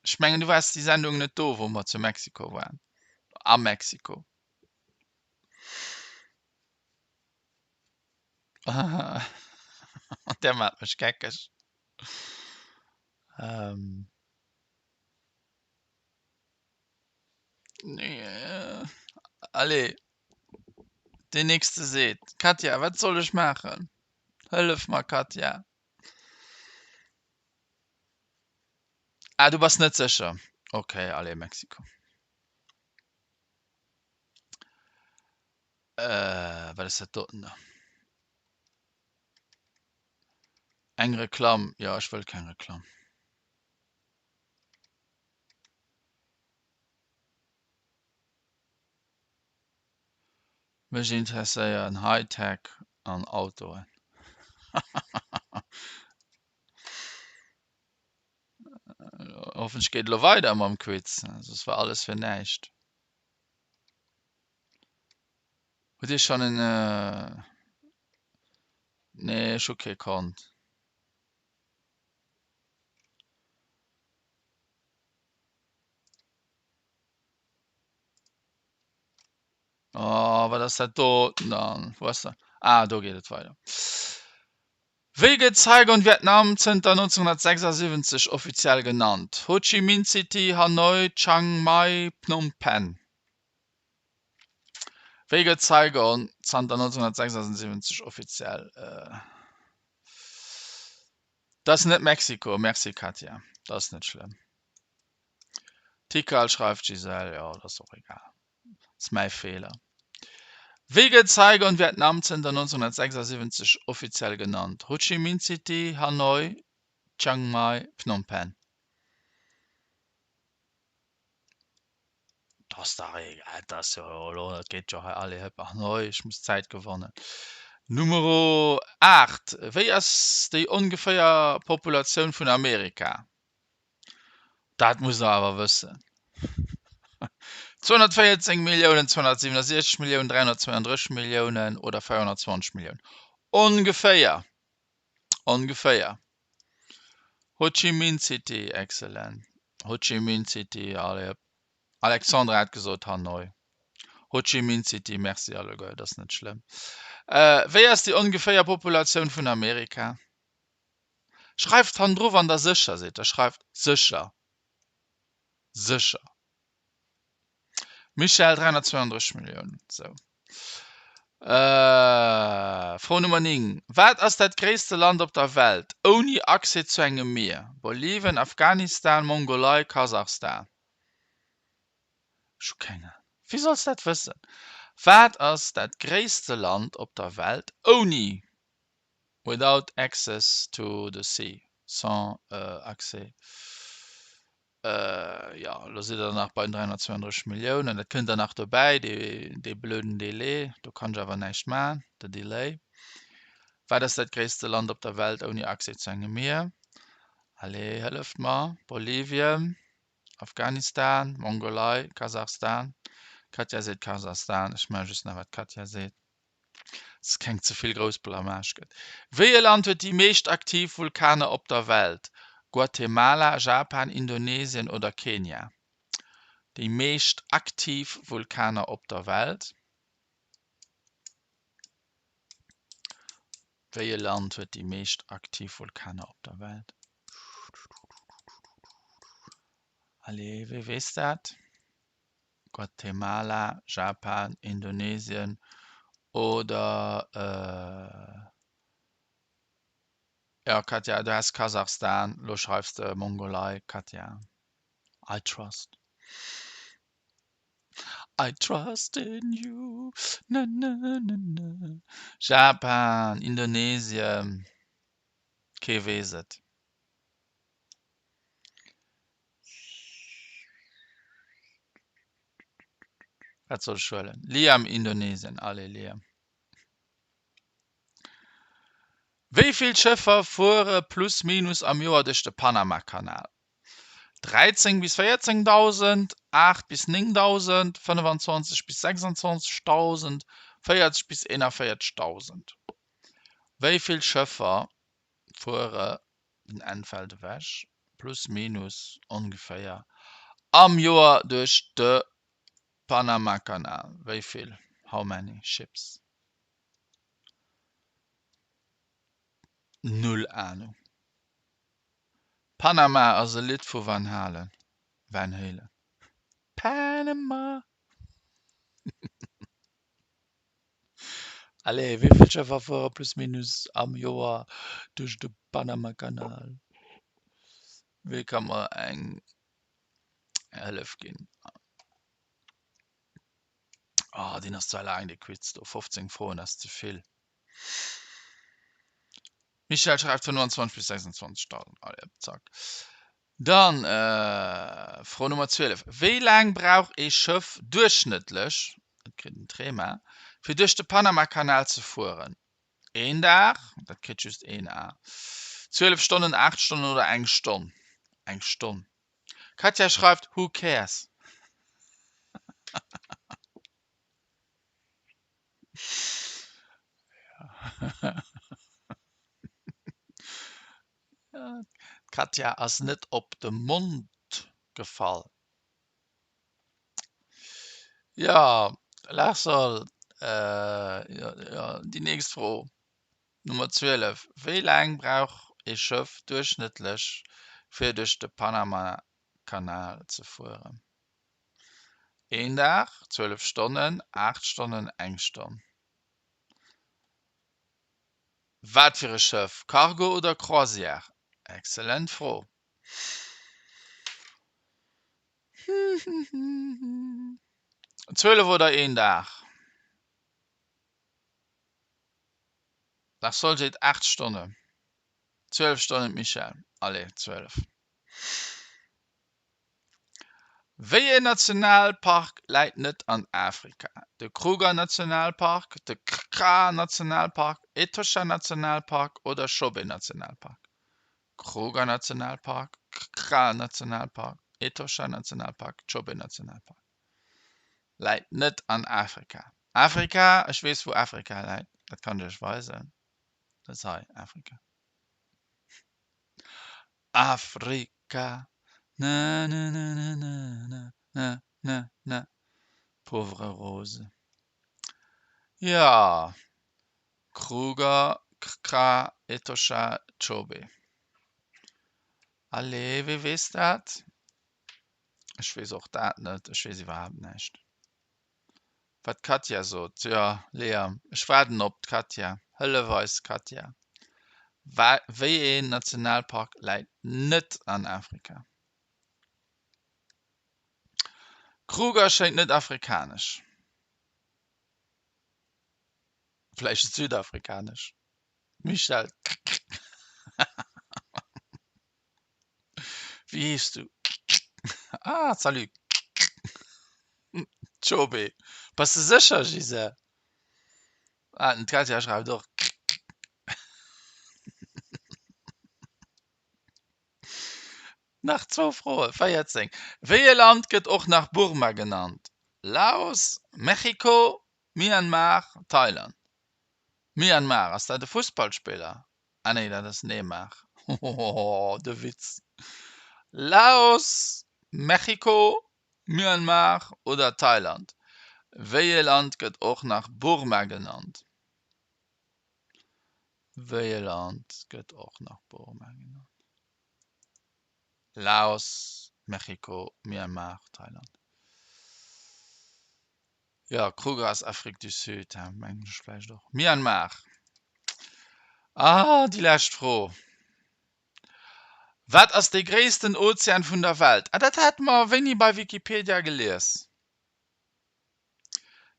Ech mengen du waars déi Sendung net do wou mer zu Mexiko waren. A Mexiko. Där maacht mech geckeg. Ähm. Allez, deen nächste seet, Katja, wat soll ech maachen? Hëllef mer, Katja. Ah, du bass net sécher. Okay, allez, Mexiko. Äh, wat ass dat doten da? Eng Reklamm. Jo, ech wëll keng Reklamm. Mech interesséieren Hightech an Autoen. Hoffentlech geet elo weider mam Quiz, soss war alles fir näischt. Hutt Dir schonn en. Nee, ech hu kee Kont. Oh, wat ass dat doten dann? Wou ass dat? Ah, do geet et weider. Wéi gëtt Saigon Vietnam zënter 1976 offiziell genannt? Ho Chi Minh City, Hanoi, Chiang Mai, Phnom Penh. Wéi gëtt Saigon zanter 1976 offiziell? Dat ass net Mexiko. Merci Katja, dat ass net schlëmm. Tikal schreift d'Gisèle, jo, dat ass och egal. Ass mäi Feeler. Wéi gëtt Saigon Vietnam zënter 1976 offiziell genannt? Ho Chi Minh City, Hanoi, Chiang Mai, Phnom Penh. Dat ass dach egal, dat ass jo elo, dat geet jo hei allez hëpp, Hanoi, ech muss Zäit gewannen. Numero 8, Wéi ass déi ongeféier Populatioun vun Amerika? Dat musst der awer wëssen. 214 Milliounen, 267 Milliounen, 332 Milliounen oder 420 Milliounen? Ongeféier. Ongeféier. Ho Chi Minh City, excellent. Ho Chi Minh City, allez hop. Alexandra hat gesot Hanoi. Ho Chi Minh City, merci alleguer, et ass net schlëmm. Wéi ass déi ongeféier Populatioun vun Amerika? Schreift hannendru wann der sécher sidd. Da schreift sécher. Sécher. Michèle, 332 Milliounen. Sou. Fro Nummer 9, Wat ass dat gréisste Land op der Welt ouni Accès zu engem Mier? Bolivien, Afghanistan, Mongolei, Kasachstan? Ech hu keng Ahnung. Wéi solls dat wëssen? Wat ass dat gréisste Land op der Welt ouni, without access to the sea, sans accès Jo, elo sidd der nach bei den 332 Milliounen. Dat kënnt dann nach dobäi, dee blöden Délai. Do kann ech awer näischt maachen, de Delay. Wat ass dat gréisste Land op der Welt ouni Accès zu engem Mier? Allez, hëlleft mer. Bolivien, Afghanistan, Mongolei, Kasachstan. D'Katja seet Kasachstan. Ech maache just nach, wat d'Katja seet. Dass et keng ze vill grouss Blamage gëtt. Wéi e Land huet déi meescht aktiv Vulkaner op der Welt? Guatemala, Japan, Indonesien oder Kenia? Déi meescht aktiv Vulkaner op der Welt? Wéi e Land huet déi meescht aktiv Vulkaner op der Welt? Allez, wee weess dat? Guatemala, Japan, Indonesien oder jo Katja, du has Kasachstan, lo schreifs de Mongolei, Katja, I trust, I trust in you, na na na na, Japan, Indonesien, kee weess et. Wat soll ech huelen? Liam Indonesien, allez Liam. Wéi vill Schëffer fuere plus minus am Joer duerch de Panamakanal? 13 bis 14.000, 8 bis 9.000, 25 bis 26.000, 40 bis 41.000. Wéi vill Schëffer fuere den Enn fält ewech, plus minus ongeféier, am Joer duerch de Panamakanal? Wéi vill? How many ships? Null Ahnung. Panama ass e Lidd vu Van Halen. Van Halen. Panama. Allez, wéi vill Schëffer fuere plus minus am Joer duerch de Panamakanal? Wie ka mer eng Hëllef ginn? Oh, deen ass zwar laang, dee Quiz do. 15 Froen ass ze vill. Michèle schreift 25 bis 26.000. Allez, zack. Dann Fro Nummer 12, Wéi laang brauch ee Schëff duerchschnëttlech, dat kritt en Trema, fir duerch de Panamakanal ze fueren? Een Dag, dat kritt just een A, 12 Stonnen, 8 Stonnen oder eng Stonn? Eng Stonn. D'Katja schreift, Who cares? D'Katja ass net op de Mond gefall. Jo, Larsol, jo, déi nächst Fro, Nummer 12, Wéi laang brauch ee Schëff duerchschnëttlech fir duerch de Panamakanal ze fueren? Een Dag, 12 Stonnen, 8 Stonnen, eng Stonn. Wat fir e Schëff, Cargo oder Croisière? Excellent Fro. 12 oder een Dag? Nach soll seet 8 Stonnen. 12 Stonnen d'Michèle. Allez, 12. Wéi een Nationalpark läit net an Afrika? De Kruger Nationalpark, de Krka Nationalpark, Etosha Nationalpark oder Chobe Nationalpark? Kruger Nationalpark, Krka Nationalpark, Etosha Nationalpark, Chobe Nationalpark läit net an Afrika. Afrika, ech weess wou Afrika läit, dat kann ech iech weisen, dat ass hei Afrika. Afrika na na na na na na na na Pauvre Rose. Jo, Kruger, Krka, Etosha, Chobe. Allez, wee weess dat? Ech weess och dat net, ech weess iwwerhaapt näischt. Wat d'Katja sot. Jo, Lea, ech waarden op d'Katja. Hëllef eis, Katja. Wéi een Nationalpark läit net an Afrika? Kruger schéngt net afrikanesch. Vläicht südafrikanesch. Michel, Wéi heeschs du? Ah, salut. Chobe. Bass de sécher, Gisèle? Ah, den d'Katja schreift och. Nach zwou Froen. 14. Wéi e Land gëtt och nach Burma genannt? Laos, Mexiko, Myanmar, Thailand? Myanmar, ass dat e Fussballspiller? Ah nee, dat ass Neymar. Hohoho, de Witz. Laos, Mexiko, Myanmar oder Thailand? Wéi e Land gëtt och nach Burma genannt? Wéi e Land gëtt och nach Burma genannt? Laos, Mexiko, Myanmar, Thailand. Jo, Kruger ass Afrique du Sud, ha mengen ech vläicht och. Myanmar. Ah, déi lescht Fro. Wat ass dee gréissten Ozean vun der Welt? Ah, dat hate mer wéini bei Wikipedia gelies.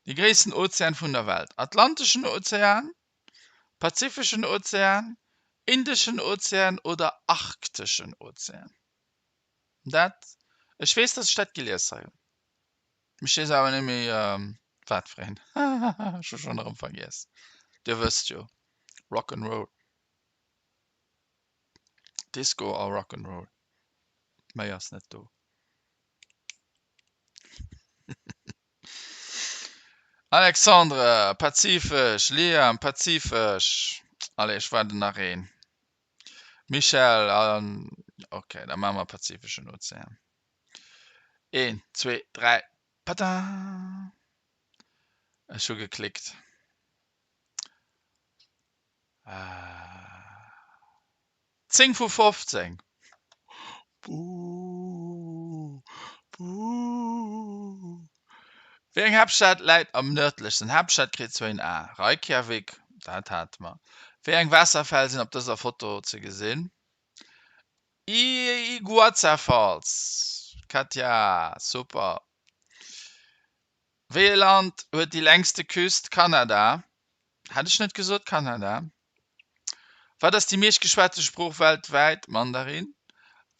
Dee gréissten Ozean vun der Welt. Atlanteschen Ozean, Pazifeschen Ozean, Indeschen Ozean oder Arkteschen Ozean? Dat, ech weess, datt ech dat gelies hei hunn. Ech weess awer net méi wat fir een. Ech hu schonn erëm vergiess. Dir wësst jo, Rock 'n' Roll. Disco a Rock 'n' Roll. Méi ass net do. Alexandre, Pazifesch, Liam, Pazifesch. Allez, ech waarden nach een. Michèle, an ok, da maache mer Pazifeschen Ozean. Een, zwee, dräi, pada! Ech hu geklickt. 10 vu 15. Buh, buh. Wéi eng Haaptstad läit am nërdlechsten? Haaptstad kritt zwéin A. Reykjavik, dat hate mer. Wéi eng Waasserfäll sinn op dëser Foto ze gesinn? Iguaza Falls, Katja, super. Wéi e Land huet déi längste Küst? Kanada. Hat ech net gesot Kanada? Wat ass déi meeschtgeschwate Sprooch weltwäit? Mandarin.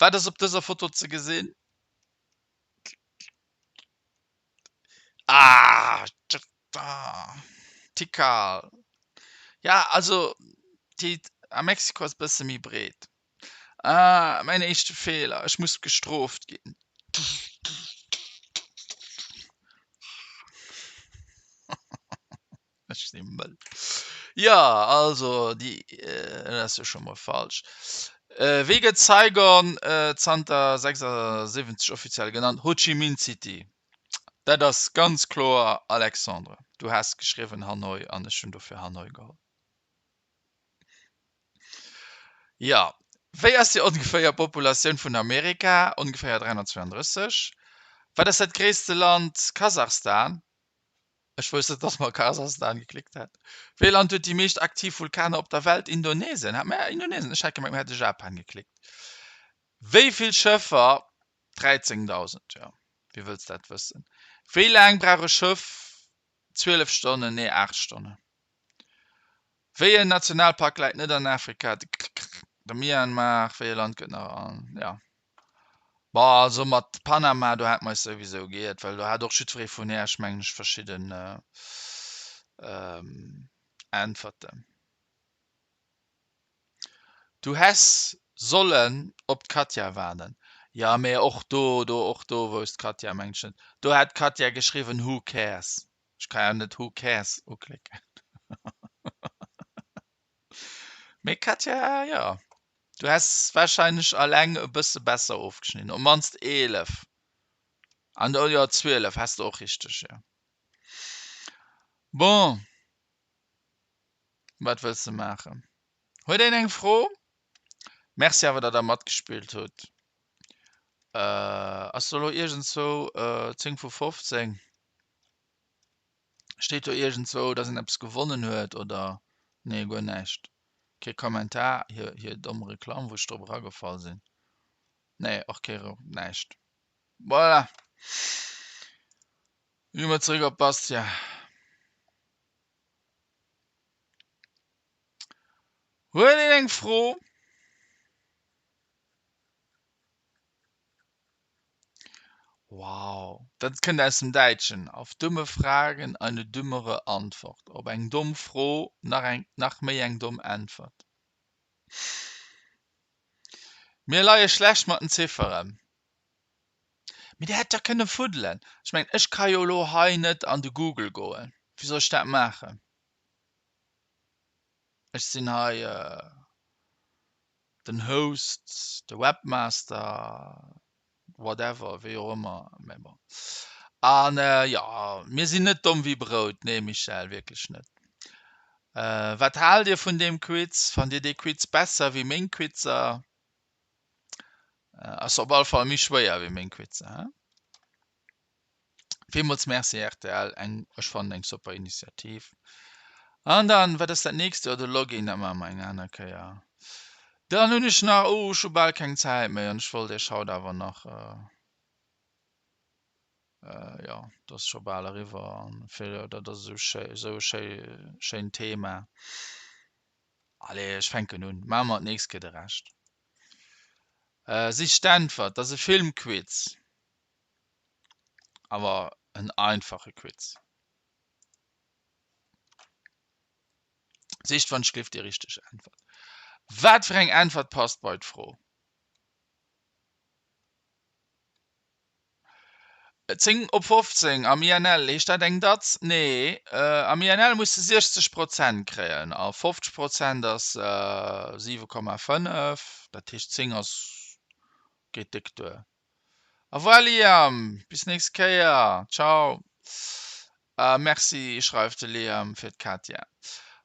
Wat ass op dëser Foto ze gesinn? Ah, Tikal. Ja, also déi a Mexiko ass e bësse méi breet. Ah, mäin éischte Feeler, ech muss gestrooft ginn. Ech si mëll. Jo, also déi, dat ass jo scho mol falsch. Wéi gëtt Saigon zanter 76 offiziell genannt? Ho Chi Minh City. Dat ass ganz kloer Alexandre. Du has geschriwwen Hanoi an ech hunn dofir Hanoi geholl. Jo. Wéi ass déi ongeféier Populatioun vun Amerika? Ongeféier 332. Wat ass dat gréisste Land? Kasachstan. Ech wousst net, dass mer Kasachstan geklickt hat. Wéi e Land huet déi meescht aktiv Vulkaner op der Welt? Indonesien. Hat mer Indonesien? Ech hat gemengt, mer hätte Japan geklickt. Wéi vill Schëffer? 13.000, jo. Wéi wëlls dat wëssen? Wéi laang brauch e Schëff? 12 Stonnen? Nee, 8 Stonnen. Wéi en Nationalpark läit net an Afrika? De Myanmar. Wéi e Land gëtt nach an? Jo. Bon, also mat Panama, do hat mer eis souwisou geiert, well do hat och jiddweree vun Äech, mengen ech, verschidden Äntwerten. Du häss sollen op d'Katja waarden. Jo, mee och do, do, och do wousst d'Katja, mengen ech net. Do hat d'Katja geschriwwen, Who cares? Ech ka jo net Who cares uklicken. Mee Katja, jo, du häss wahrscheinlech alleng e bësse besser ofgeschnidden, op mannst 11 an jo 12 häss de och richteg, jo. Bon, wat wëlls de maachen? Huet een eng Fro? Merci awer, datt der matgespillt hutt. Ass do elo iergendzwou 10 vu 15? Steet do iergendzwou, dass een eppes gewonnen huet oder? Nee, guer näischt. Kee Kommentar, hir, hir domm Reklamm, wou ech drop eragefall sinn. Nee, och kee Re, näischt. Voilà. Gi mer zeréck op Bastia. Huet een eng Fro? Wow, dat kënnt aus dem Däitschen, Auf dumme Fragen eine dümmere Antwort. Op eng domm Fro nach eng, nach méi eng domm Äntwert. Mir leie schlecht mat den Zifferen. Mee Dir hätt jo kënne fuddelen. Ech mengen, ech ka jo elo hei net an de Google goen. Wéi soll ech dat maachen? Ech sinn hei den Host, de Webmaster, whatever, wéi och ëmmer, mä bon. An jo, mir sinn net domm wéi Brout, nee Michèle, wierklech net. Wat haalt Dir vun deem Quiz? Fannt Dir dee Quiz besser wéi meng Quizer? Ass op alle Fall méi schwéier wéi meng Quizer, he? Villmools Merci rtl, eng, ech fannen eng super Initiativ. An dann, wat ass dat nächst? Jo, de Login, dat maache mer eng aner Kéier. Dann hunn ech nach, oh, ech hu bal keng Zäit méi an ech wollt Iech haut awer nach, jo, et ass scho bal eriwwer an fir, dat ass esou schéi, esou e schéi, schéint Thema. Allez, ech fänken un, maache mer d'nächst Kéier de Rescht. Sicht d'Äntwert, dat ass e Filmquiz. Awer en einfache Quiz. Sicht wann ech gleef déi richteg Äntwert. Wat fir eng Äntwert passt bei d'Fro? 10 op 15 am INL, heescht dat eng Datz? Nee, am INL muss de 60 Prozent kréien a 50 Prozent ass 7,5, dat heescht 10 ass geet déck duer. Au revoir Liam, bis nächst Kéier, ciao. Merci schreift de Liam fir d'Katia.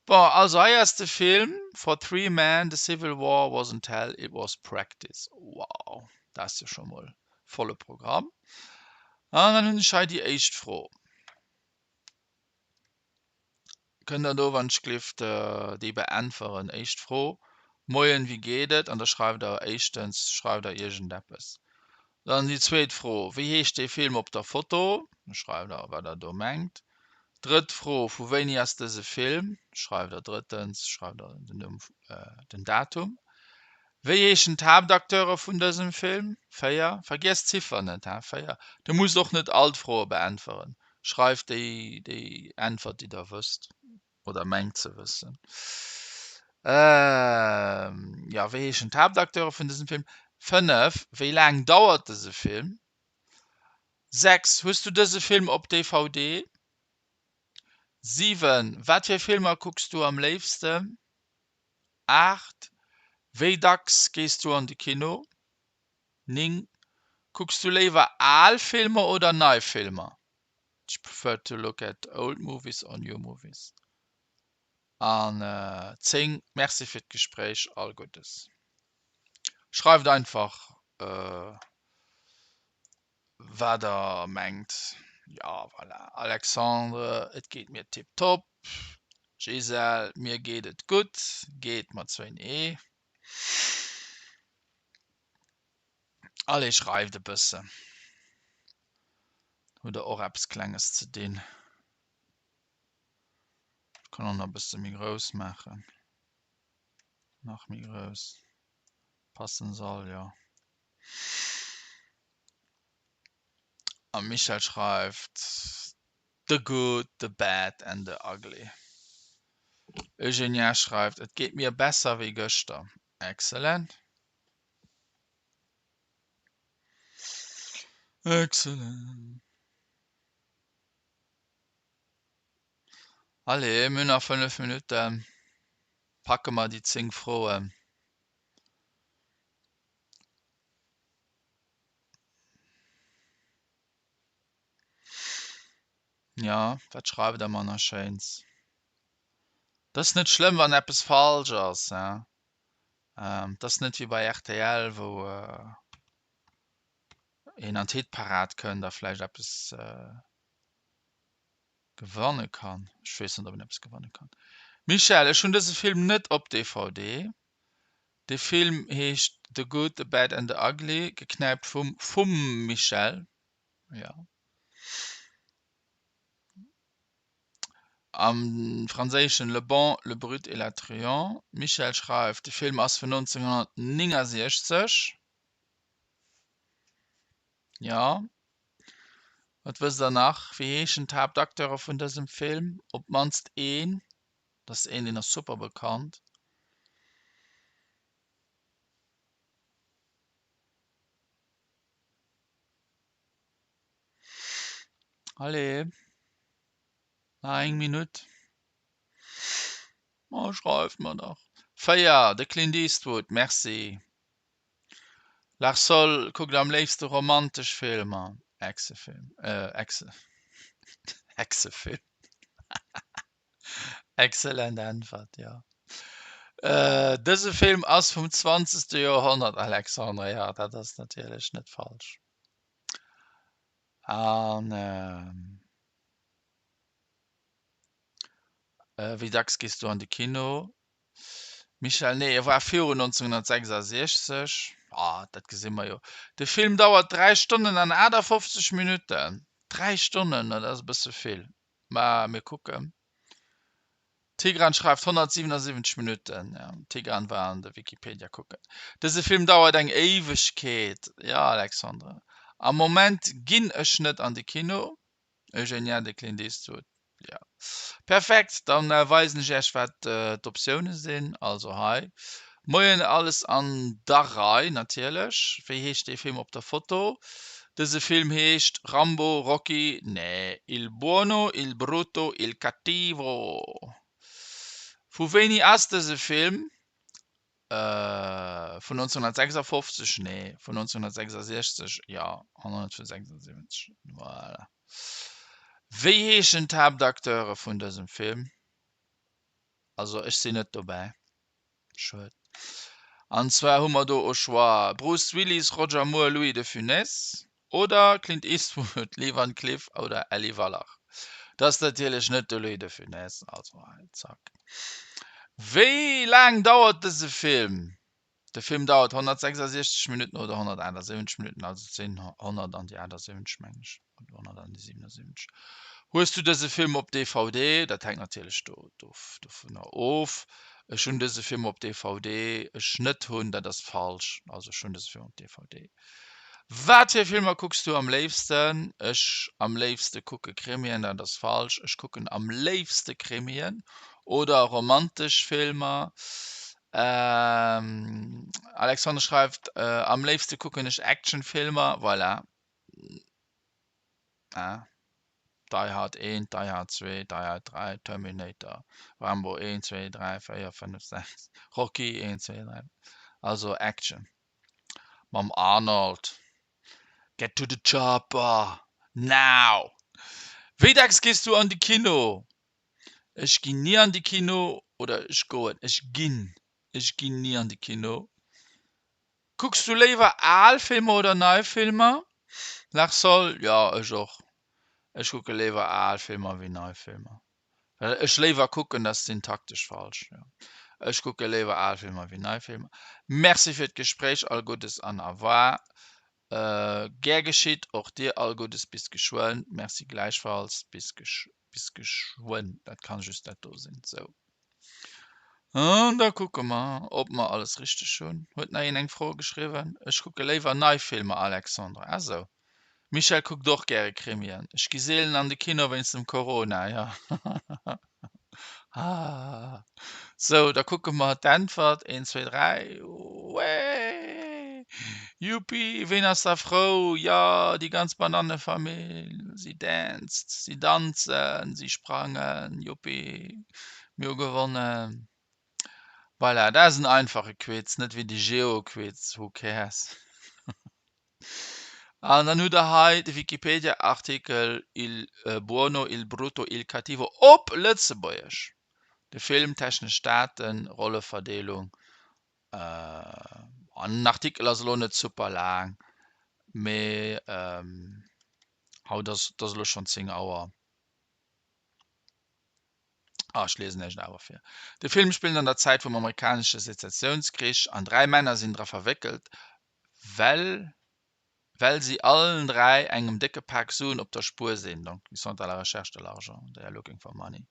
Bon, also hei ass de Film For Three Men, The Civil War Wasn't Hell, It Was Practice. Wow, dat ass jo scho mol volle Programm. An dann hunn ech hei déi éischt Fro. Kënnt der do wann ech gleeft déi beäntweren? Éischt Fro, Moien, wéi geet et? An da schreift der éischtens schreift der iergendeppes. Dann déi zweet Fro, Wéi heescht dee Film op der Foto? Da schreift der wat der do mengt. Drëtt Fro, Vu wéini ass dëse Film? Schreift der drëttens schreift der den Numm den Datum. Wéi heeschen d'Haaptacteure vun dësem Film? 4, Vergiesst d'Ziffer net, he, 4. Dir musst och net all d'Froe beäntweren. Schreift déi déi Äntwert déi der wësst oder mengt ze wëssen. Jo, wéi heeschen d'Haaptacteure vun dësem Film? 5, Wéi laang dauert dëse Film? 6, Hues du dëse Film op DVD? 7, Wat fir Filmer kucks du am léifsten? 8, Wéi dacks gees du an de Kino? 9, Kucks du léiwer al Filmer oder nei Filmer? Do you prefer to look at old movies or new movies? An 10, Merci fir d'Gespréich, all Guddes. Schreift einfach wat der mengt. Jo, voilà. Alexandre, Et geet mir tiptop. Gisèle, Mir geet et gutt. Geet mat zwéin e. Allez, schreift e bëssen. Hutt der och eppes Klenges ze dinn. Ech kann och nach e bësse méi grouss maachen. Nach méi grouss. Passen soll jo. A Michèle schreift, The good, the bad and the ugly. Eugenia schreift, Et geet mir besser wéi gëschter. Excellent. Excellent. Allez, mir hunn nach 5 Minutten. Packe mer déi 10 Froen. Jo, wat schreift der mer nach Schéins? Et ass net schlëmm, wann eppes falsch ass. Et ass net wéi bei rtl, wou een an d'Hitparad kënnt a vläicht eppes gewanne kann. Ech weess net, ob een eppes gewanne kann. Michèle, ech hunn dëse Film net op DVD. De Film heescht The Good, The Bad and The Ugly, geknäipt vum vum Michèle, jo. Am Franséischen Le Bon, Le Brut et la Truand. D'Michèle schreift, de Film ass vun 1969. Jo. Wat wësst der nach? Wéi heeschen d'Haaptacteure vun dësem Film? Op d'mannst een. Dat ass een, deen ass super bekannt. Allez, nach eng Minutt. Oh, schreift mer dach. 4, de Clint Eastwood, merci. Larsol kuckt am léifste romantesch Filmer. Echsefilm, äh, Echse, Hexefilm. Excellent Äntwert, jo. Dëse Film ass vum zwanzegste Joerhonnert, Alexandre, jo, dat ass natierlech net falsch. An wéi dacks gees du an de Kino? Michèle, Nee, e war virun 1966. Ah, dat gesi mer jo. De Film dauert 3 Stonnen an 58 Minutten. 3 Stonnen, dat ass e bësse vill. Mä mir kucken. Tigran schreift 177 Minutten. Ja, Tigran war an der Wikipedia kucken. Dëse Film dauert eng Éiwegkeet. Ja, Alexandre. Am Moment ginn ech net an de Kino. Eugenia de Clint Eastwood. Ja. Perfekt, dann weisen ech Iech wat d'Optioune sinn. Also hei. Moien, alles an der Rei natierlech. Wéi heescht dee Film op der Foto? Dëse Film heescht Rambo, Rocky, nee, Il buono, il brutto, il cattivo. Vu wéini ass dëse Film? Vun 1956? Nee, vun 1966, jo, an och net vun 76. Voilà. Wéi heeschen d'Haaptacteure vun dësem Film? Also ech sinn net dobäi. Schued. An zwar hu mer do au choix Bruce Willis, Roger Moore, Louis de Funès oder Clint Eastwood, Lee Van Cleef oder Elli Wallach. Dat ass natierlech net de Louis de Funès, also hei, zack. Wéi laang dauert dëse Film? De Film dauert 166 Minutten oder 178 Minutten, also et sinn 100 an déi 78 mengen ech, oder 100 an déi 77. Hues du dëse Film op DVD? Dat hänkt natierlech do dovunner of. Ech hunn dëse Film op DVD. Ech net hunn, dat ass falsch. Also ech hunn dëse Film op DVD. Wat fir Filmer kucks du am léifsten? Ech am léifste kucke Krimien, dat ass falsch. Ech kucken am léifste Krimien oder romantesch Filmer. Alexandre schreift, Am léifste kucken ech Actionfilmer. Voilà. Die Hard 1, Die Hard 2, Die Hard 3, Terminator, Rambo 1, 2, 3, 4, 5, 6, Rocky 1, 2, 3. Also Action. Mam Arnold. Get to the chopper! Now! Wéi dacks gees du an de Kino? Ech ginn ni an de Kino oder ech goen, ech ginn, ech ginn ni an de Kino. Kucks du léiwer al Filmer oder nei Filmer? Larsol, Jo, ech och. Ech kucke léiwer al Filmer wéi nei Filmer. Well ech léiwer kucken, dat ass syntaktesch falsch, jo. Ech kucke léiwer al Filmer wéi nei Filmer. Merci fir d'Gespréich, all Guddes an au revoir. Gär geschitt, och dir all Guddes, bis geschwënn. Merci gläichfalls, bis bis geschwënn. Dat kann just dat do sinn. Sou. An da kucke mer, ob mer alles richteg hunn. Huet nach een eng Fro geschriwwen? Ech kucke léiwer nei Filmer, Alexandre. Ah sou. D'Michèle kuckt och gäre Krimien. Ech gi seelen an de Kino wéinst dem Corona, jo. Sou, da kucke mer d'Äntwert. Een, zwee, dräi. Wee! Juppi! Ween ass da frou? Jo, déi ganz Banannefamill. Si danced, si danzen, si sprangen. Juppi! Mir hu gewonnen. Voilà, dat ass en einfache Quiz, net wéi de Geo-Quiz, who cares? An dann hutt der hei de Wikipedia-Artikel Il buono, il brutto, il cattivo op Lëtzebuergesch. De Film, technesch Daten, Rolleverdeelung. An den Artikel ass elo net super laang, mee haut ass, et ass elo schonn 10 Auer. Ah, ech liesen Iech en awer vir. De Film spillt an der Zäit vum amerikanesche Sezessiounskrich an 3 Männer sinn dra verwéckelt, well well si allen 3 engem décke Pak Suen op der Spuer sinn, donc ils sont à la recherche de l'argent, they are looking for money.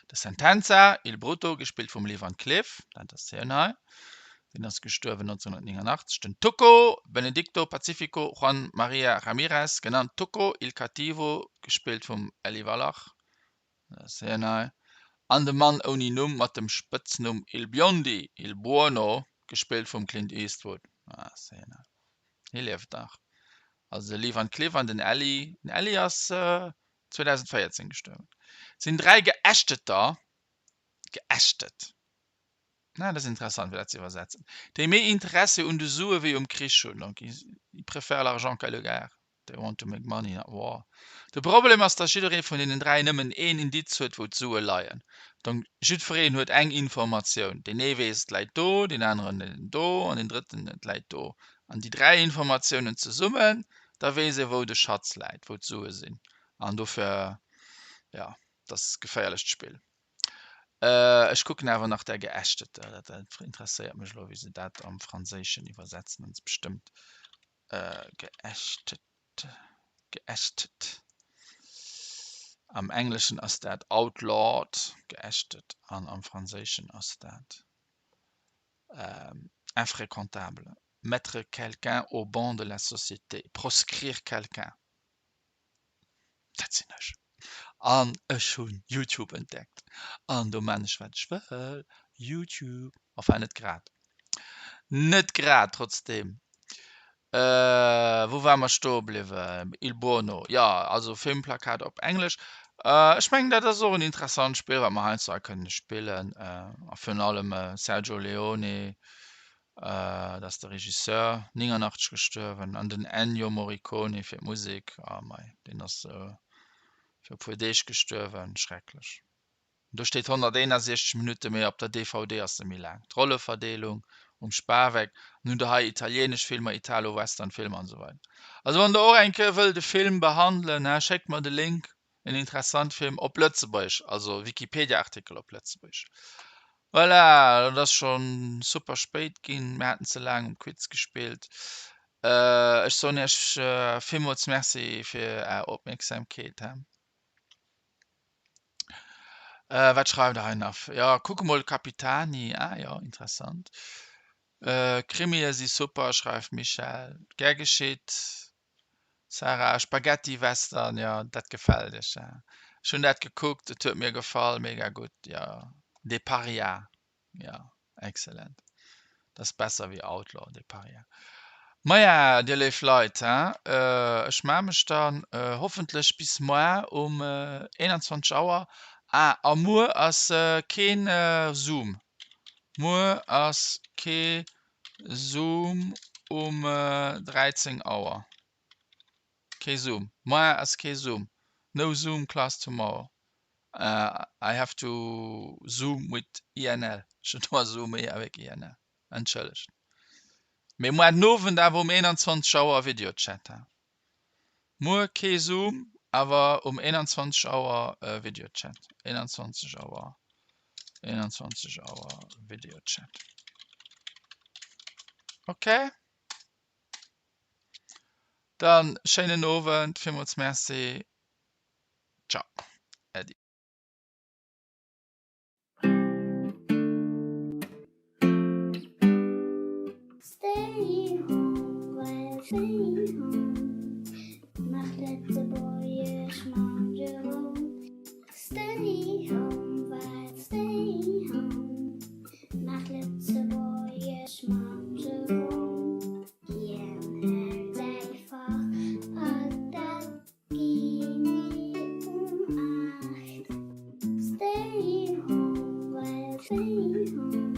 De Sentenza, Il Brutto, gespillt vum Lee Van Cleef, dat ass hien hei, deen ass gestuerwen 1989. Den Tuco, Benedicto Pacifico Juan Maria Ramirez, genannt Tuco, Il Cattivo, gespillt vum Eli Wallach, Hien hei. An de Mann ouni Numm mat dem Spëtznumm Il Biondi, Il Buono, gespillt vum Clint Eastwood. Ah, hien hei. Hie lieft nach. Also de Lee Van Cleef an den Ellie. Den Ellie ass 2014 gestuerwen. Sinn 3 Geächteter, geächtet, na, dat ass interessant fir dat ze iwwersetzen, déi méi Interessi un de Sue wéi um Krich hunn. Donc ils préfèrent l'argent qu'à le guerre. They want to make money, not war. De Problem ass, dass jidderee vun deenen 3 nëmmen een Indiz huet, wou d'Sue leien. Donc jiddwereen huet eng Informatioun. Deen ee weess, et läit do, deen aneren do an deen drëtten, et läit do. An déi 3 Informatiounen zesummen, da weess ee wou de Schatz läit, wou d'Sue sinn. An dofir, jo, dat ass e geféierlecht Spill. Ech kucken awer nach Der Geächtete, dat interesséiert mech elo, wéi se dat am Franséischen iwwersetzen. Dat ass bestëmmt Geächtet, geächtet. Am Engleschen ass dat outlawed, geächtet, an am Franséischen ass dat infréquentable, mettre quelqu'un au ban de la société, proscrire quelqu'un. Dat sinn ech. An ech hunn Youtube entdeckt. An do man ech wat ech wëll. Youtube. Enfin net grad. Net grad trotzdem. Wou ware mer stoe bliwwen? Il Buono. Jo, also Filmplakat op Englesch. Ech mengen dat ass och en interessant Spill wat mer heiansdo hei kënne spillen. A virun allem Sergio Leone, Dat ass de Regisseur, 89 gestuerwen, an den Ennio Morricone fir d'Musek. Ah mei, deen ass fir e puer Deeg gestuerwen, schrecklech. Do steet 161 Minutte, mee op der DVD ass se méi laang. D'Rolleverdeelung um Spaweck, an hunn der hei italienesch Filmer, Italo-Western-Filmer an esou weider. Also wann der och eng Kéier wëllt e Film behandelen, he, schéckt mer de Link. En interessant Film op Lëtzebuergesch, also Wikipedia-Artikel op Lëtzebuergesch. Voilà, et ass schonn super spéit ginn, mir haten ze laang um Quiz gespillt. Ech soen iech villmools Merci fir är Opmierksamkeet. Wat schreift der hei nach? Jo, kuck emol Capitani, ah jo, interessant. Krimie si super, schreift d'Michèle. Gär geschitt. Sarah, Spaghetti Western, jo dat gefält iech ja. Ech hunn dat gekuckt, et huet mir gefall, mega gutt, jo. De Paria, jo excellent, dat ass besser wéi Outlaw, De Paria. Maja, dir léif Leit, he, ech maa mech dann hoffentlech bis moar um 21 Auer. Ah, a muer ass keen Zoom, muer ass kee Zoom um 13 Auer. Kee Zoom. Moar ass kee Zoom. No Zoom class tomorrow. I have to Zoom with INL. Je dois zoomer avec INL. Entschëllegt. Mee moar den Owend awer um 21 Auer Videochat. Muer kee Zoom, awer um 21 Auer Videochat. 21 Auer 21 Auer Videochat. Okay. Dann schéinen Owend, villmools Merci. Ciao. Äddi. Nach Lëtzebuergesch mam Jérôme. Stay home, well stay home. Nach Lëtzebuergesch mam Jérôme. Hien hält säi Fach a dat genee um 8. Stay home, well stay home.